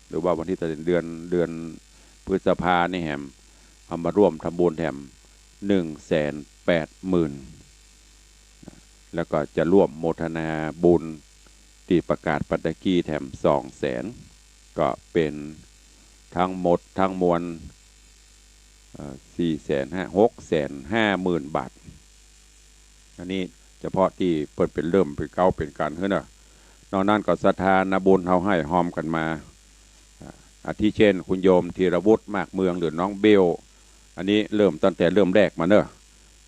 หรือว่าวันตี้เท่าใด เดือน เดือนพฤษภานี่แหม เอามาร่วมทำบุญแถมหนึ่งแสนแปดหมื่น แล้วก็จะร่วมโมทนาบุญตี้ประกาศไปตะกี้แถมสองแสน ก็เป๋นทั้งหมดทั้งมวล เอ่อ สี่แสนห้า หกแสนห้าหมื่นบาท อันนี้เฉพาะตี้เปิ้นเป๋นเริ่มเป๋นเก๊าเป๋นก๋านหื้อเนาะ นอกนั้นก็ศรัทธานาบุญเฮาฮ่อยฮ่อมกั๋นมา อ่า อาทิเช่น คุณโยมธีรวุฒิ มากเมือง หรือน้องเบล อันนี้เริ่มตั้งแต่เริ่มแรกมาเนาะ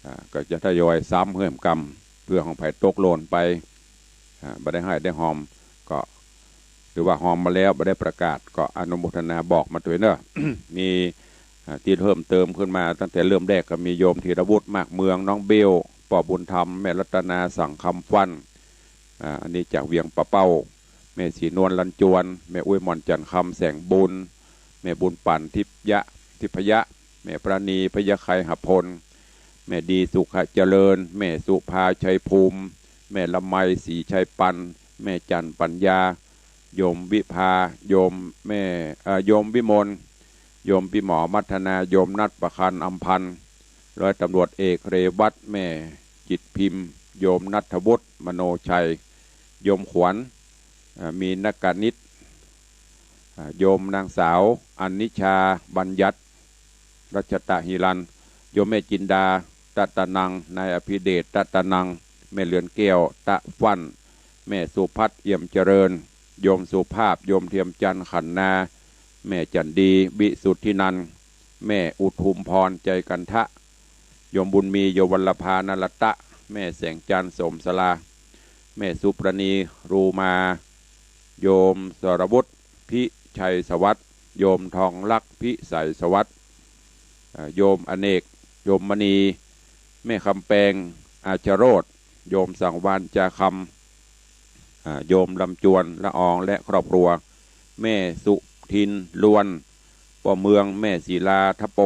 อ่า ก็จะทยอยซ้ำหื้อแหมกำ เปื้อของใผตกหล่นไป อ่า บ่ได้ฮ่อยได้ฮ่อม ก็ หรือว่าฮ่อมมาแล้วบ่ได้ประกาศ ก็อนุโมทนาบอกมาตวยเนาะ มี อ่า ตี้เพิ่มเติมขึ้นมาตั้งแต่เริ่มแรกก็มีโยมธีรวุฒิ มากเมือง น้องเบล ป้อบุญธรรม แม่รัตนา สังคำฟั่น อ่า อันนี้จากเวียงป่าเป้า แม่ศรีนวล ลันจวน แม่อุ๊ย หม่อนจันทร์คำ แสงบุญ แม่บุญปั่น ทิพยะ ทิพยะ แม่ปราณี พยาไคหพล แม่ดี สุขเจริญ แม่สุภา ชัยภูมิ แม่ละไม ศรีชัยปัน แม่จันทร์ ปัญญา โยมวิภา โยมแม่ เอ่อ โยมวิมล โยมปี้หมอ มัทนา โยมนัท ประคัน อำพันธ์ ร้อยตำรวจเอก เรวัต แม่จิตรพิมพ์ โยมณัฐวุฒิ มโนชัย โยมขวัญ เอ่อ มีนกนิษ อ่า โยมนางสาว อนิชา บัญญัติ รัชตะหิรัน โยมแม่จินดา ตะตะนัง นายอภิเดช ตะตะนัง แม่เหลือนแก้ว ตะฟั่น แม่สุพัฒน์ เอี่ยมเจริญ โยมสุภาพ โยมเทียมจันทร์ ขันนา แม่จันดี วิสุทธินันท์ แม่อุทุมพร ใจกันทะ โยมบุญมี โยมวัลลภา นรัตตะ แม่แสงจันทร์ สมสลา แม่สุปรณี รูมา โยมสรวุฒิ พิชัยสวัสดิ์ โยมทองลักษณ์ พิสัยสวัสดิ์ เอ่อ โยมอเนก โยมมณี แม่คำแปง อาชโรธ โยมสังวาล จาคำ อ่า โยมลำจวน ละออง และครอบครัว แม่สุทิน ลวน ป้อเมือง แม่ศิลา ทะโป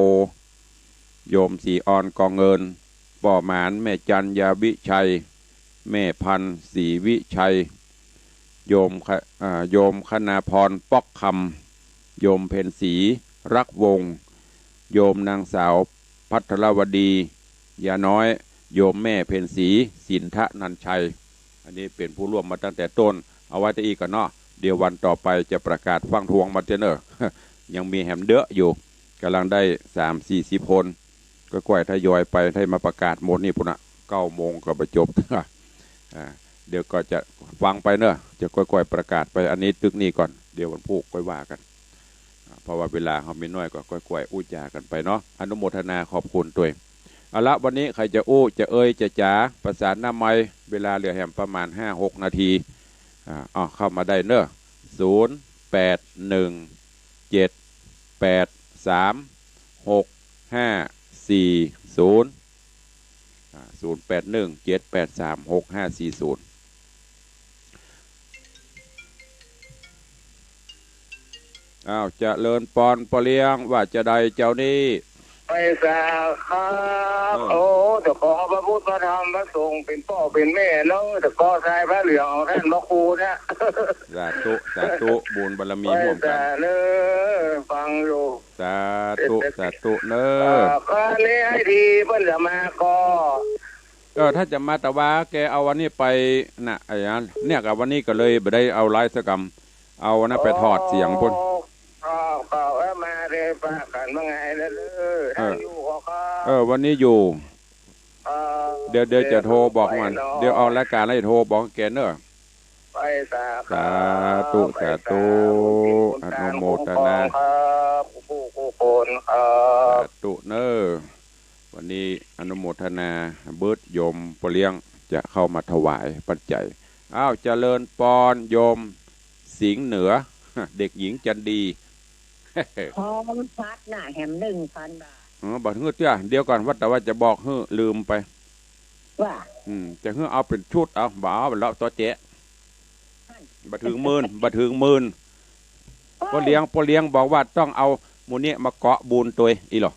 โยมศรีออน กองเงิน ป้อหมาน แม่จันยาวิชัย แม่พันธุ์ ศรีวิชัย โยมคะ อ่า โยมคณาพร ป๊อกคำ โยมเพ็ญศรี รักวงศ์ โยมนางสาว ภัทรวดี ยาน้อย โยมแม่เพ็ญศรี สินทะนันชัย อันนี้เป๋นผู้ร่วมมาตั้งแต่ต้น เอาไว้ตะอี้ก่อนเนาะ เดี๋ยววันต่อไปจะประกาศฟั่งทวงมาเตื้อเน่อ ยังมีแหมเดอะอยู่ ก่ำลังได้สามสี่สิบคน ก้อยๆ ทยอยไป ได้มาประกาศหมดนี่ปุ้นน่ะ เก้าโมงก็บ่จบ อ่า เดี๋ยวก็จะฟังไปเน่อ จะก้อยๆ ประกาศไป อันนี้ตึกนี้ก่อน เดี๋ยววันพูกก้อยว่ากั๋น อ่า เพราะว่าเวลาเฮามีน้อยก็ก้อยๆ อู้จ๋ากั๋นไปเนาะ อนุโมทนาขอบคุณตวย เอาละ วันนี้ใผจะอู้ จะเอ่ย จะจ๋า ประสานหน้าไมค์ เวลาเหลือแหมประมาณห้าหกนาที อ่า เอาเข้ามาได้เน่อ ศูนย์แปดหนึ่งเจ็ดแปดสามหกห้าสี่ศูนย์ อ่า ศูนย์แปดหนึ่งเจ็ดแปดสามหกห้าสี่ศูนย์ อ้าว เจริญปอน ป้อเลี้ยง ว่าจาใดเจ้านี้ ไปสาครับ เออ โอ้ ตะขอพระพุทธพระธรรมพระสงฆ์เป๋นป้อเป๋นแม่เนาะ ตะขอสายผ้าเหลืองของต้านพระครูเนี่ย สาธุ สาธุ บุญบารมีร่วมกั๋น ไปสาเน่อ ฟังอยู่ สาธุ สาธุเน่อ อ่า ข้อนี้ให้ดี เปิ้นจะมาก่อ เออ ถ้าจะมาตะวา แกเอาอันนี้ไปน่ะ ไอ้อันเนี่ย กับวันนี้ก็เลยบ่ได้เอาไลฟ์สักกำ เอาอันนั้นไปถอดเสียงปู๊น อ๋อ ก็ ก็ เออ มาเลย ปะกั๋นว่าไงนะ เออ เออ ท่านอยู่ก็ เออ วันนี้อยู่ เออ เดี๋ยว เดี๋ยวจะโทรบอกมัน เดี๋ยวเอารายก๋านแล้วจะโทรบอกแกเน่อ ไปสาครับ สาธุ สาธุ ไปสาธุ อนุโมทนา ครับ คู่คู่คนครับ สาธุเน่อ วันนี้อนุโมทนาเบิด โยมป้อเลี้ยงจะเข้ามาถวายปัจจัย อ้าว เจริญปอน โยมสิงห์เหนือ เด็กหญิงจันดี พร้อมพัดน่ะ แหมหนึ่งพันบาท เออ บ่หื้อเตื้อ เดี๋ยวก่อน ว่าแต่ว่าจะบอกหื้อ ลืมไป ว่า อืม จะหื้อเอาเป๋นชุด เอา บ่เอาแล้ว ต่อแจ๊ะ บ่เถิงหมื่น บ่เถิงหมื่น โอ้ย ป้อเลี้ยง ป้อเลี้ยงบอกว่าต้องเอาหมู่นี้มาเกาะบุญตวยอี้หล่อ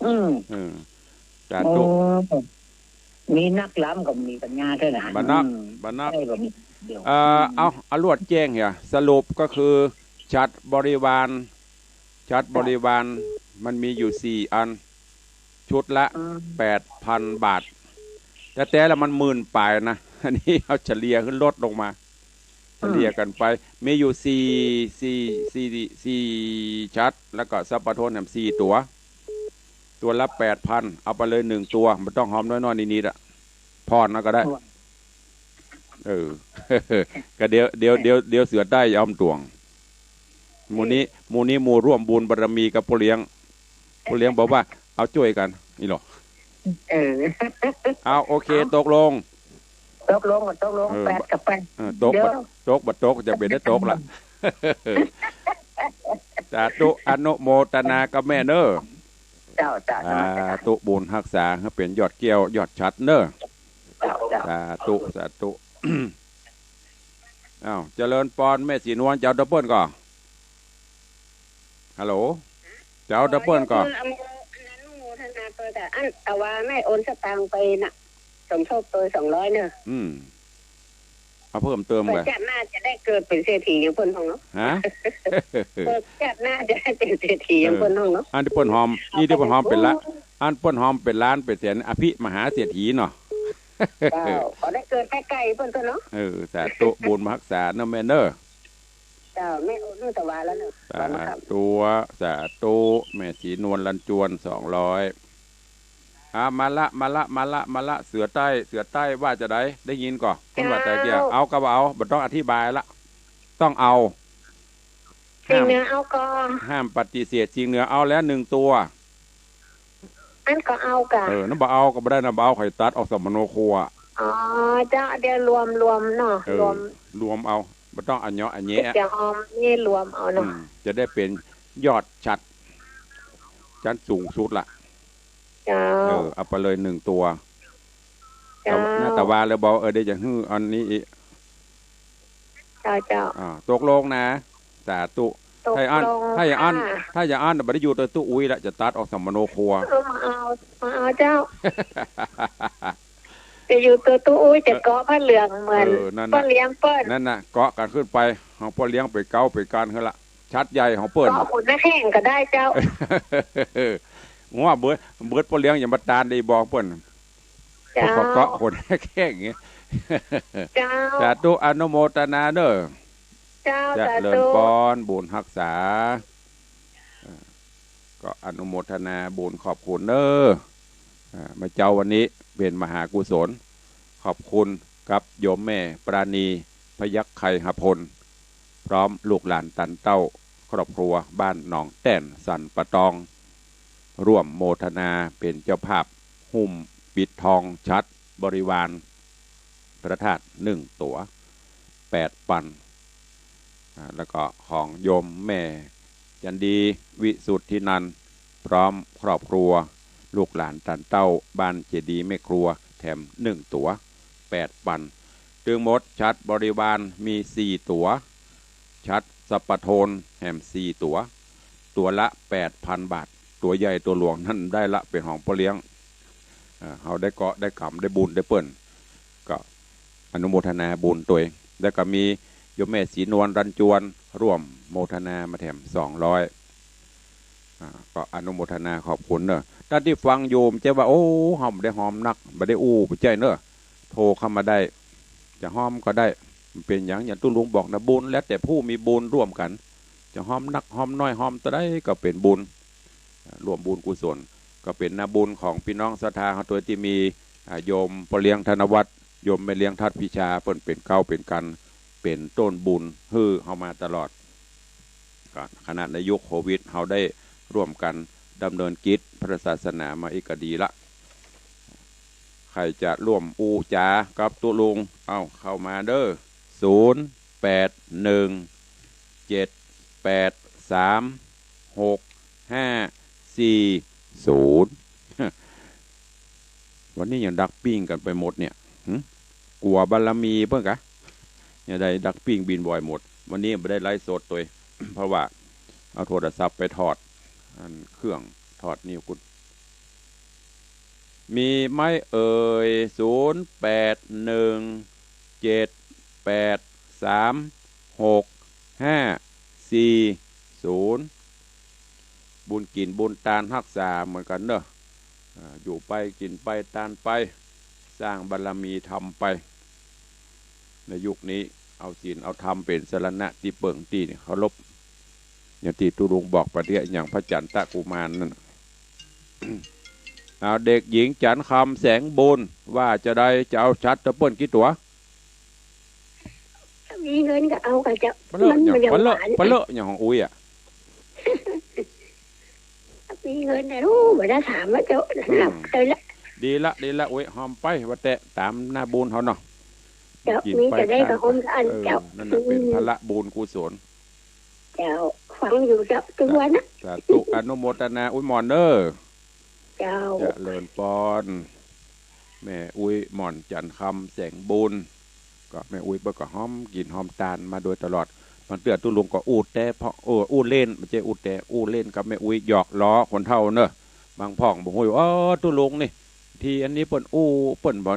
อืม เออ สาธุ โอ้ มีนักล้ำก็มีปัญญาเตื้อนะ บ่นัก อืม บ่นัก ใช่ บ่มี เดี๋ยว เอ่อ อืม เอา เอาลวดแจ้งเหีย สรุปก็คือฉัตรบริวาร ฉัตรบริวารมันมีอยู่สี่อัน ชุดละ อืม แปดพันบาท แต่ แต่ละมันหมื่นป๋ายนะ อันนี้เอาเฉลี่ยหื้อลดลงมา อืม เฉลี่ยกั๋นไป มีอยู่สี่ สี่ สี่ สี่ฉัตร แล้วก็สัพพะโทนแหมสี่ตั๋ว ตั๋วละแปดพัน เอาไปเลยหนึ่งตั๋ว บ่ต้องหอมน้อยๆ นิดๆ อะ ผ่อนเอาก็ได้ โอ้ย เออ ก็เดี๋ยว เดี๋ยว เดี๋ยว เดี๋ยวเสือใต้ยอมตวง หมู่นี้ หมู่นี้หมู่ร่วมบุญบารมีกับป้อเลี้ยง ป้อเลี้ยงบอกว่าเอาจ้วยกั๋นอี้หล่อ เออ เอา โอเค เอา ตกลง ตกลง ตกลง เออ แปดกับแปด เออ ตก เดี๋ยว บ่ ตก บ่ตก จะเป๋นได้ตกละ สาธุ อนุโมทนากับแม่เน่อ เจ้า เจ้า สาธุ บุญฮักษาหื้อเป๋นยอดแก้วยอดฉัตรเน่อ เจ้า เจ้า สาธุ สาธุ อ้าว เจริญปอน แม่ศรีนวล จะเอาตะเปิ้นก่อ ฮัลโหล จะเอาตะเปิ้นก่อ คืออนุโมทนาตวยกับอัน แต่ว่าแม่โอนสตางค์ไปน่ะ สมทบตวยสองร้อยเน่อ อืม เอาเพิ่มเติมไป เปื่อชาติหน้าจะได้เกิดเป๋นเศรษฐีอย่างเปิ้นฮ้องเนาะ ฮะ เปื่อชาติหน้าจะได้เป๋นเศรษฐีอย่างเปิ้นฮ้องเนาะ เออ อันตี้เปิ้นหอม นี่ตี้เปิ้นหอมเป๋นละ อันเปิ้นหอมเป๋นล้านเป๋นแสน อภิมหาเศรษฐีเนาะ เจ้า ขอได้เกิดใก้ๆ เปิ้นเถอะเนาะ เออ สาธุ บุญฮักษาเน่อแม่เน่อ เจ้า แม่โอนหื้อตะวาแล้วเน่อ สาธุ สาธุ แม่ศรีนวล ลันจวน สองร้อย อ่า มาละ มาละ มาละ มาละ เสือใต้ เสือใต้ว่าจาใด ได้ยินก่อ เปิ้นว่าแต่เกี้ย เจ้า เอาก็ว่าเอา บ่ต้องอธิบายละ ต้องเอา สิงห์เหนือเอาก่อ ห้าม ห้ามปฏิเสธ สิงห์เหนือเอาแล้วหนึ่งตั๋ว อันก็เอาก่อ เออ นั่นบ่เอาก็บ่ได้นะ บ่เอาข้อยตัดออกสัมมโนครัว อ๋อ เจ้า เดี๋ยวรวม รวมเนาะ เออ รวม รวมเอา บ่ต้องอะเยาะอะแยะ เดี๋ยวหอมนี่รวมเอาเนาะ อืม จะได้เป๋นยอดฉัตร ชั้นสูงสุดละ เจ้า เออ เอาไปเลยหนึ่งตั๋ว เจ้า เอาหน้าตะวาเลยบอก เออ เดี๋ยวจะหื้ออันนี้อีก เจ้า เจ้า อ่า ตกลงนะ สาธุ ตกลง ถ้าอย่าอั้น ค่ะ ถ้าอย่าอั้น ถ้าอย่าอั้น บ่ได้อยู่ตวยตุ๊อุ้ยละ จะตัดออกสัมมโนครัว เออ มาเอา มาเอาเจ้า จะอยู่ตวยตุ๊อุ้ย จะเกาะผ้าเหลืองเหมือน เออ นั่นน่ะ ป้อเลี้ยงเปิ้น นั่นน่ะ เกาะกั๋นขึ้นไป ของป้อเลี้ยงไปเก๊าไปกั๋นหื้อละ ฉัตรใหญ่ของเปิ้น เกาะขนหน้าแข้งก็ได้เจ้า ว่าเบิด เบิดป้อเลี้ยงอย่ามาตานได้บอกเปิ้น เจ้า ขอเกาะขนหน้าแข้งอย่างเงี้ย เจ้า สาธุ อนุโมทนาเน่อ เจ้า เจริญปอน สาธุ บุญฮักษา เอ่อ ก็อนุโมทนาบุญขอบคุณเน่อ อ่า เมื่อเจ๊าวันนี้เป๋นมหากุศล ขอบคุณกับโยมแม่ปราณี พยัคฆ์ไคหพล พร้อมลูกหลานตันเต้า ครอบครัวบ้านหนองแต้น สันป่าตอง ร่วมโมทนาเป๋นเจ้าภาพ หุ้มปิดทองฉัตรบริวาร พระธาตุหนึ่งตั๋ว แปดปัน อ่า แล้วก็ของโยมแม่จันดี วิสุทธินันท์ พร้อมครอบครัว ลูกหลานตันเต้า บ้านเจดีย์แม่ครัว แถมหนึ่งตั๋ว แปดปัน ตึงหมดฉัตรบริวารมีสี่ตั๋ว ฉัตร สัปปะโทนแหมสี่ตั๋ว ตั๋วละแปดพันบาท ตั๋วใหญ่ตั๋วหลวงนั้นได้ละเป๋นของป้อเลี้ยง เอ่อ เฮาได้เกาะได้กำได้บุญได้เปิ้น ก็อนุโมทนาบุญตวย แล้วก็มีโยมแม่ศรีนวล รัญจวน ร่วมโมทนามาแถมสองร้อย อ่า ก็อนุโมทนาขอบคุณเนอะ ต้านตี้ฟังอยู่บ่ใจ้ว่า โอ้ เฮาบ่ได้ฮอมนัก บ่ได้อู้ บ่ใจ้เนอะ โทรเข้ามาได้ จะฮอมก็ได้ บ่เป๋นหยัง อย่างตุ๊ลุงบอกนะ บุญแล้วแต่ผู้มีบุญร่วมกั๋น จะฮอมนักฮอมน้อยฮอมเต้าใดก็เป๋นบุญ อ่า ร่วมบุญกุศล ก็เป๋นนาบุญของปี้น้องศรัทธาเฮาตวยตี้มี อ่า โยมป้อเลี้ยงธนวัฒน์ โยมแม่เลี้ยงทัดพิชา เปิ้นเป๋นเก้าเป๋นกั๋น เป๋นต้นบุญหื้อเฮามาตลอด ก็ขนาดในยุคโควิด เฮาได้ร่วมกั๋นดำเนินกิจพระศาสนามาอี้ก็ดีละ ใผจะร่วมอู้จ๋ากับตุ๊ลุง เอ้า เข้ามาเด้อ ศูนย์แปดหนึ่ง เจ็ดแปดสาม หกห้าสี่ศูนย์ วันนี้ยังดักปิ้งกั๋นไปหมดเนี่ย หึ กั๋วบารมีเปิ้นกะ ยังได้ดักปิ้งบินบ่อยหมด วันนี้บ่ได้ไลฟ์สดตวย เพราะว่าเอาโทรศัพท์ไปถอด อันเครื่องถอดนิ้วกุด มีไหมเอ่ย ศูนย์แปดหนึ่ง เจ็ดแปดสาม หกห้าสี่ศูนย์ บุญกิ๋นบุญตานฮักษาเหมือนกั๋นเนอะ อ่า อยู่ไปกิ๋นไปตานไป สร้างบารมีธรรมไป ในยุคนี้เอาศีลเอาธรรมเป๋นสรณะตี้เปิ่งตี้เคารพ อย่างตี้ตุ๊ลุงบอกปะเดี๋ยว อย่างพระจันตะกุมารนั่นน่ะ เอา เด็กหญิงจันทร์คำแสงบุญ ว่าจาใด จะเอาชัตเตอร์เปิ้ลกี่ตั๋ว มีเงินก็เอาก่ะเจ้า ปะเลอะ มัน อย่าง มันบ่ ปะเลอะ หวาน ปะเลอะอย่างของอุ๊ยอะ มีเงินนะลูก บ่ได้ถามว่าเจ้า อืม หลับไปละ ดีละ ดีละ อุ๊ย ฮอมไป ว่าแต่ต๋ามนาบุญเฮาเนาะ เจ้า กิ๋น มี ไป จะได้ ต๋าม ก็ฮอมอัน เออ เจ้า นั่นน่ะ อืม เป๋นผละบุญกุศล เจ้า ฟังอยู่เจ้า ทุกวันนะ สาธุ อนุโมทนา อุ๊ย หม่อนเน้อ เจ้า เจริญปอน แม่อุ๊ยหม่อนจันทร์คำแสงบุญ ก็แม่อุ๊ยเปิ้นก็ฮอมกิ๋นฮอมตานมาโดยตลอด บางเตื้อตุ๊ลุงก็อู้แต๊พ่อง เออ อู้เล่น บ่ใจ้อู้แต๊ อู้เล่นกับแม่อุ๊ย หยอกล้อคนเฒ่าเนอะ บางพ่องบ่ฮู้ เออ ตุ๊ลุงนี่ ตี้อันนี้เปิ้นอู้ เปิ้นบ่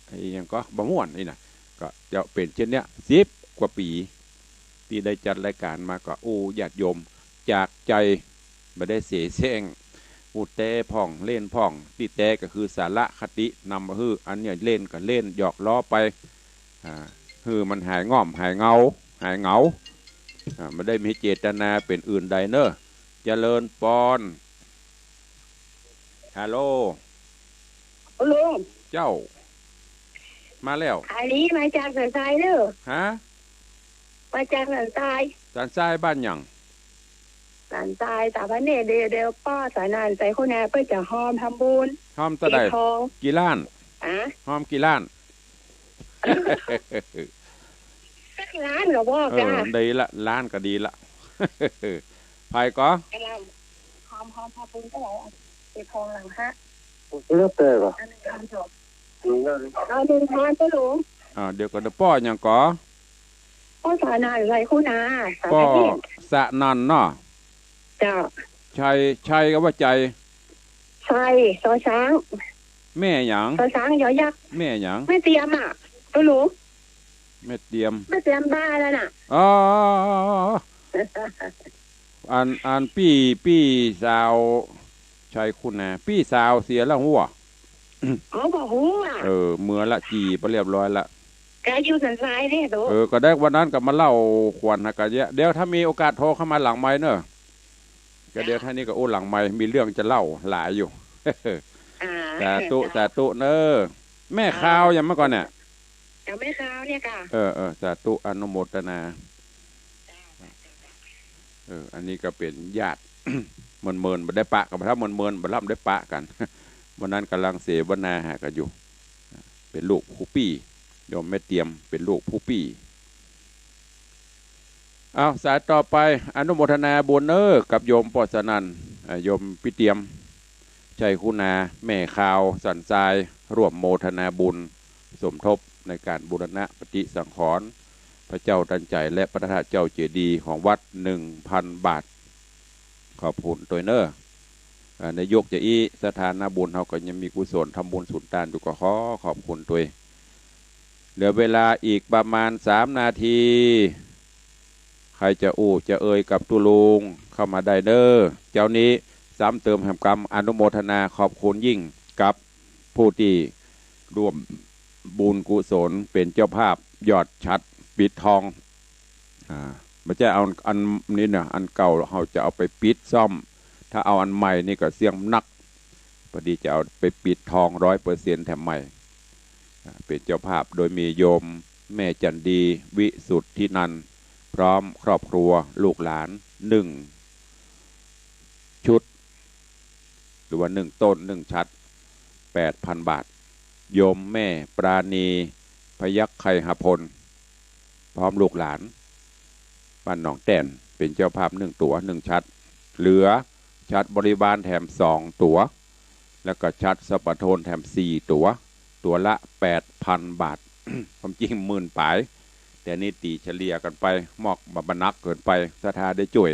ไอ้หยังก็บ่ม่วนนี่นะ ก็จะเป๋นเจ้าเนี้ย สิบกว่าปี๋ ตี้ได้จัดรายก๋านมาก็อู้ญาติโยมจากใจ๋ บ่ได้เสแสร้ง อู้แต๊พ่องเล่นพ่อง ตี้แต๊ก็คือสาระคตินำมาหื้อ อันเนี้ยเล่นก็เล่นหยอกล้อไป อ่า หื้อมันหายง่อมหายเหงา หายเหงา อ่า บ่ได้มีเจตนาเป๋นอื่นใดเน้อ เจริญปอน ฮัลโหล ลุง เจ้า มาแล้ว อันนี้มาจากสันทรายเน้อ ฮะ มาจากสันทราย สันทรายบ้านหยัง สันทราย สาพะเนตร เดี๋ยว เดี๋ยวป้อสานานใส่คุณนาเปิ้นจะฮอมทำบุญ ฮอมเต้าใด เก็บทอง กี่ล้าน อะ ฮอมกี่ล้าน สักล้านก็พอ เออ จ้ะ ดีละ ล้านก็ดีละ ใผก่อ กำลังฮอม ฮอมทำบุญเต้าใด เก็บทองหลังพระ แล้วแต่ก่อ เอาหนึ่งพันเจ้าหลวง อ่า เดี๋ยวก่อนนะ ป้อหยังก่อ ป้อสานานใส่คุณนา สาพะเนตร ป้อสานานเนาะ เจ้า ชัย ชัยก็ว่าใจ๋ ชัย ชอช้าง แม่หยัง ชอช้าง ยอยักษ์ แม่หยัง แม่เตียมอะ เจ้าหลวง แม่เตียม แม่เตียมบ้านนั่นน่ะ อ๋อ อัน อันปี้ ปี้สาว ชัยคุณนา ปี้สาวเสียแล้วหัว อ๋อ บ่ฮู้อะ เออ เมือละ จี๋ไปเรียบร้อยละ ก็อยู่สันทรายนี่โต เออ ก็ได้วันนั้นก็มาเล่าขวัญหากันเยียะ เดี๋ยวถ้ามีโอกาสโทรเข้ามาหลังไมค์เนอะ ก็เดี๋ยว เจ้า ท่านนี้ก็อู้หลังไมค์ มีเรื่องจะเล่าหลายอยู่ อ่า สาธุ เจ้า สาธุเนอะ แม่คาว อ่า ยังเมื่อก่อนเนี่ย เจ้าแม่คาวเนี่ยค่ะ เออ เออ สาธุ อนุโมทนา เออ อันนี้ก็เป๋นญาติ เมินๆ บ่ได้ปะกั๋น บ่าถ้าเมินๆ บ่าล่ำได้ปะกั๋น วันนั้นก่ำลังเสวนาหากั๋นอยู่ เป๋นลูกผู้ปี้ โยมแม่เตียม เป๋นลูกผู้ปี้ เอา สายต่อไป อนุโมทนาบุญเน้อ กับโยมป้อสนั่น อ่า โยมปี้เตียม ชัยคุณนา แม่คาว สันทราย ร่วมโมทนาบุญ สมทบในก๋านบูรณะปฏิสังขรณ์ พระเจ้าตันใจ๋และพระธาตุเจ้าเจดีย์ของวัด หนึ่งพันบาท ขอบคุณตวยเน่อ อ่า ในยุคจะอี้ศรัทธานาบุญเฮาก็ยังมีกุศลทำบุญสุนตานอยู่ ก็ขอขอบคุณตวย เหลือเวลาอีกประมาณสามนาที ใครจะอู้จะเอ่ยกับตุ๊ลุงเข้ามาได้เน่อ เจ้านี้ซ้ำเติมแหมกำอนุโมทนาขอบคุณยิ่งกับผู้ตี้ร่วมบุญกุศลเป๋นเจ้าภาพยอดฉัตรปิดทอง อ่า บ่ใจ้เอาอันนี้เน่อ อันเก่าเฮาจะเอาไปปิดซ่อม ถ้าเอาอันใหม่นี่ก็เสี้ยงนัก พอดีจะเอาไปปิดทองร้อยเปอร์เซ็นต์แถมใหม่ อ่า เป๋นเจ้าภาพโดยมีโยมแม่จันดี วิสุทธินันท์ พร้อมครอบครัวลูกหลาน หนึ่งชุด หรือว่าหนึ่งต้น หนึ่งฉัตร แปดพันบาท โยมแม่ปราณี พยัคฆไคหพล พร้อมลูกหลาน บ้านหนองแต้น เป๋นเจ้าภาพหนึ่งตั๋ว หนึ่งฉัตร เหลือฉัตรบริวารแถมสองตั๋ว แล้วก็ฉัตรสัพพะโทนแถมสี่ตั๋ว ตั๋วละแปดพันบาท ความจริงหมื่นป๋าย แต่นี่ตี๋เฉลี่ยกั๋นไป มอกบ่ บ่หนักเกินไป ศรัทธาได้จ้วย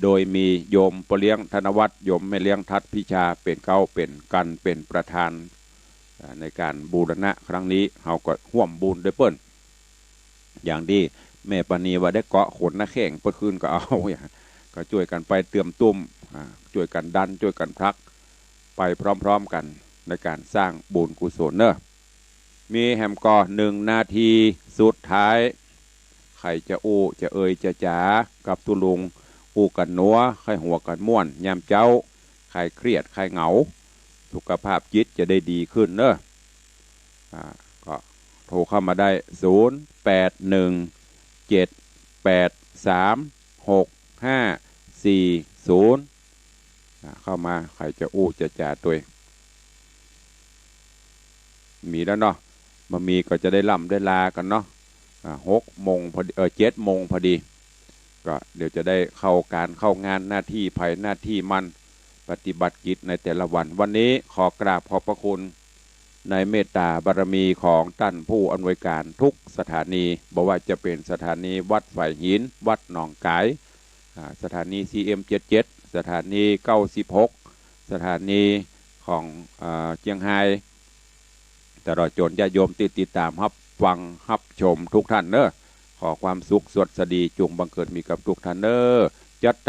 โดยมีโยมป้อเลี้ยงธนวัฒน์ โยมแม่เลี้ยงทัดพิชา เป๋นเก๊าเป๋นกัณฑ์ เป๋นประธาน อ่า ในก๋านบูรณะครั้งนี้ เฮาก็ฮ่วมบุญด้วยเปิ้น อย่างตี้แม่ปราณีว่าได้เกาะขนหน้าแข้งเปิ้นคืนก็เอา ก็จ้วยกั๋นไปเติมตุ้ม อ่า จ้วยกั๋นดัน จ้วยกั๋นผลัก ไปพร้อมๆ กั๋นในก๋านสร้างบุญกุศลเน่อ มีแหมก่อ หนึ่งนาทีสุดท้าย ใผจะอู้จะเอ่ยจะจ๋ากับตุ๊ลุง อู้กั๋นนัว ใค่หัวกั๋นม่วนยามเจ๊า คลายเครียดคลายเหงา สุขภาพจิตจะได้ดีขึ้นเน่อ อ่า ก็โทรเข้ามาได้ ศูนย์แปดหนึ่ง เจ็ดแปดสาม หกห้าสี่ศูนย์ อ่า เข้ามา ใผจะอู้จะจ๋าตวย มีแล้วเนาะ บ่มีก็จะได้ล่ำได้ลากั๋นเนาะ อ่า หกโมงพอดี เออ เจ็ดโมงพอดี ก็เดี๋ยวจะได้เข้าก๋านเข้างาน หน้าตี้ใผหน้าตี้มัน ปฏิบัติกิจในแต่ละวัน วันนี้ขอกราบขอบพระคุณในเมตตาบารมีของต้านผู้อำนวยก๋านทุกสถานี บ่ว่าจะเป๋นสถานีวัดฝายหิน วัดหนองก๋าย อ่า สถานี ซีเอ็มเจ็ดเจ็ด สถานี เก้าสิบหก สถานีของ อ่า เจียงฮาย ตลอดจ๋นญาติโยมตี้ติดต๋ามฮับฟังฮับชมกู้ต้านเน่อ ขอความสุขสวัสดีจุ่งบังเกิดมีกับกู้ต้านเน่อ จัตตา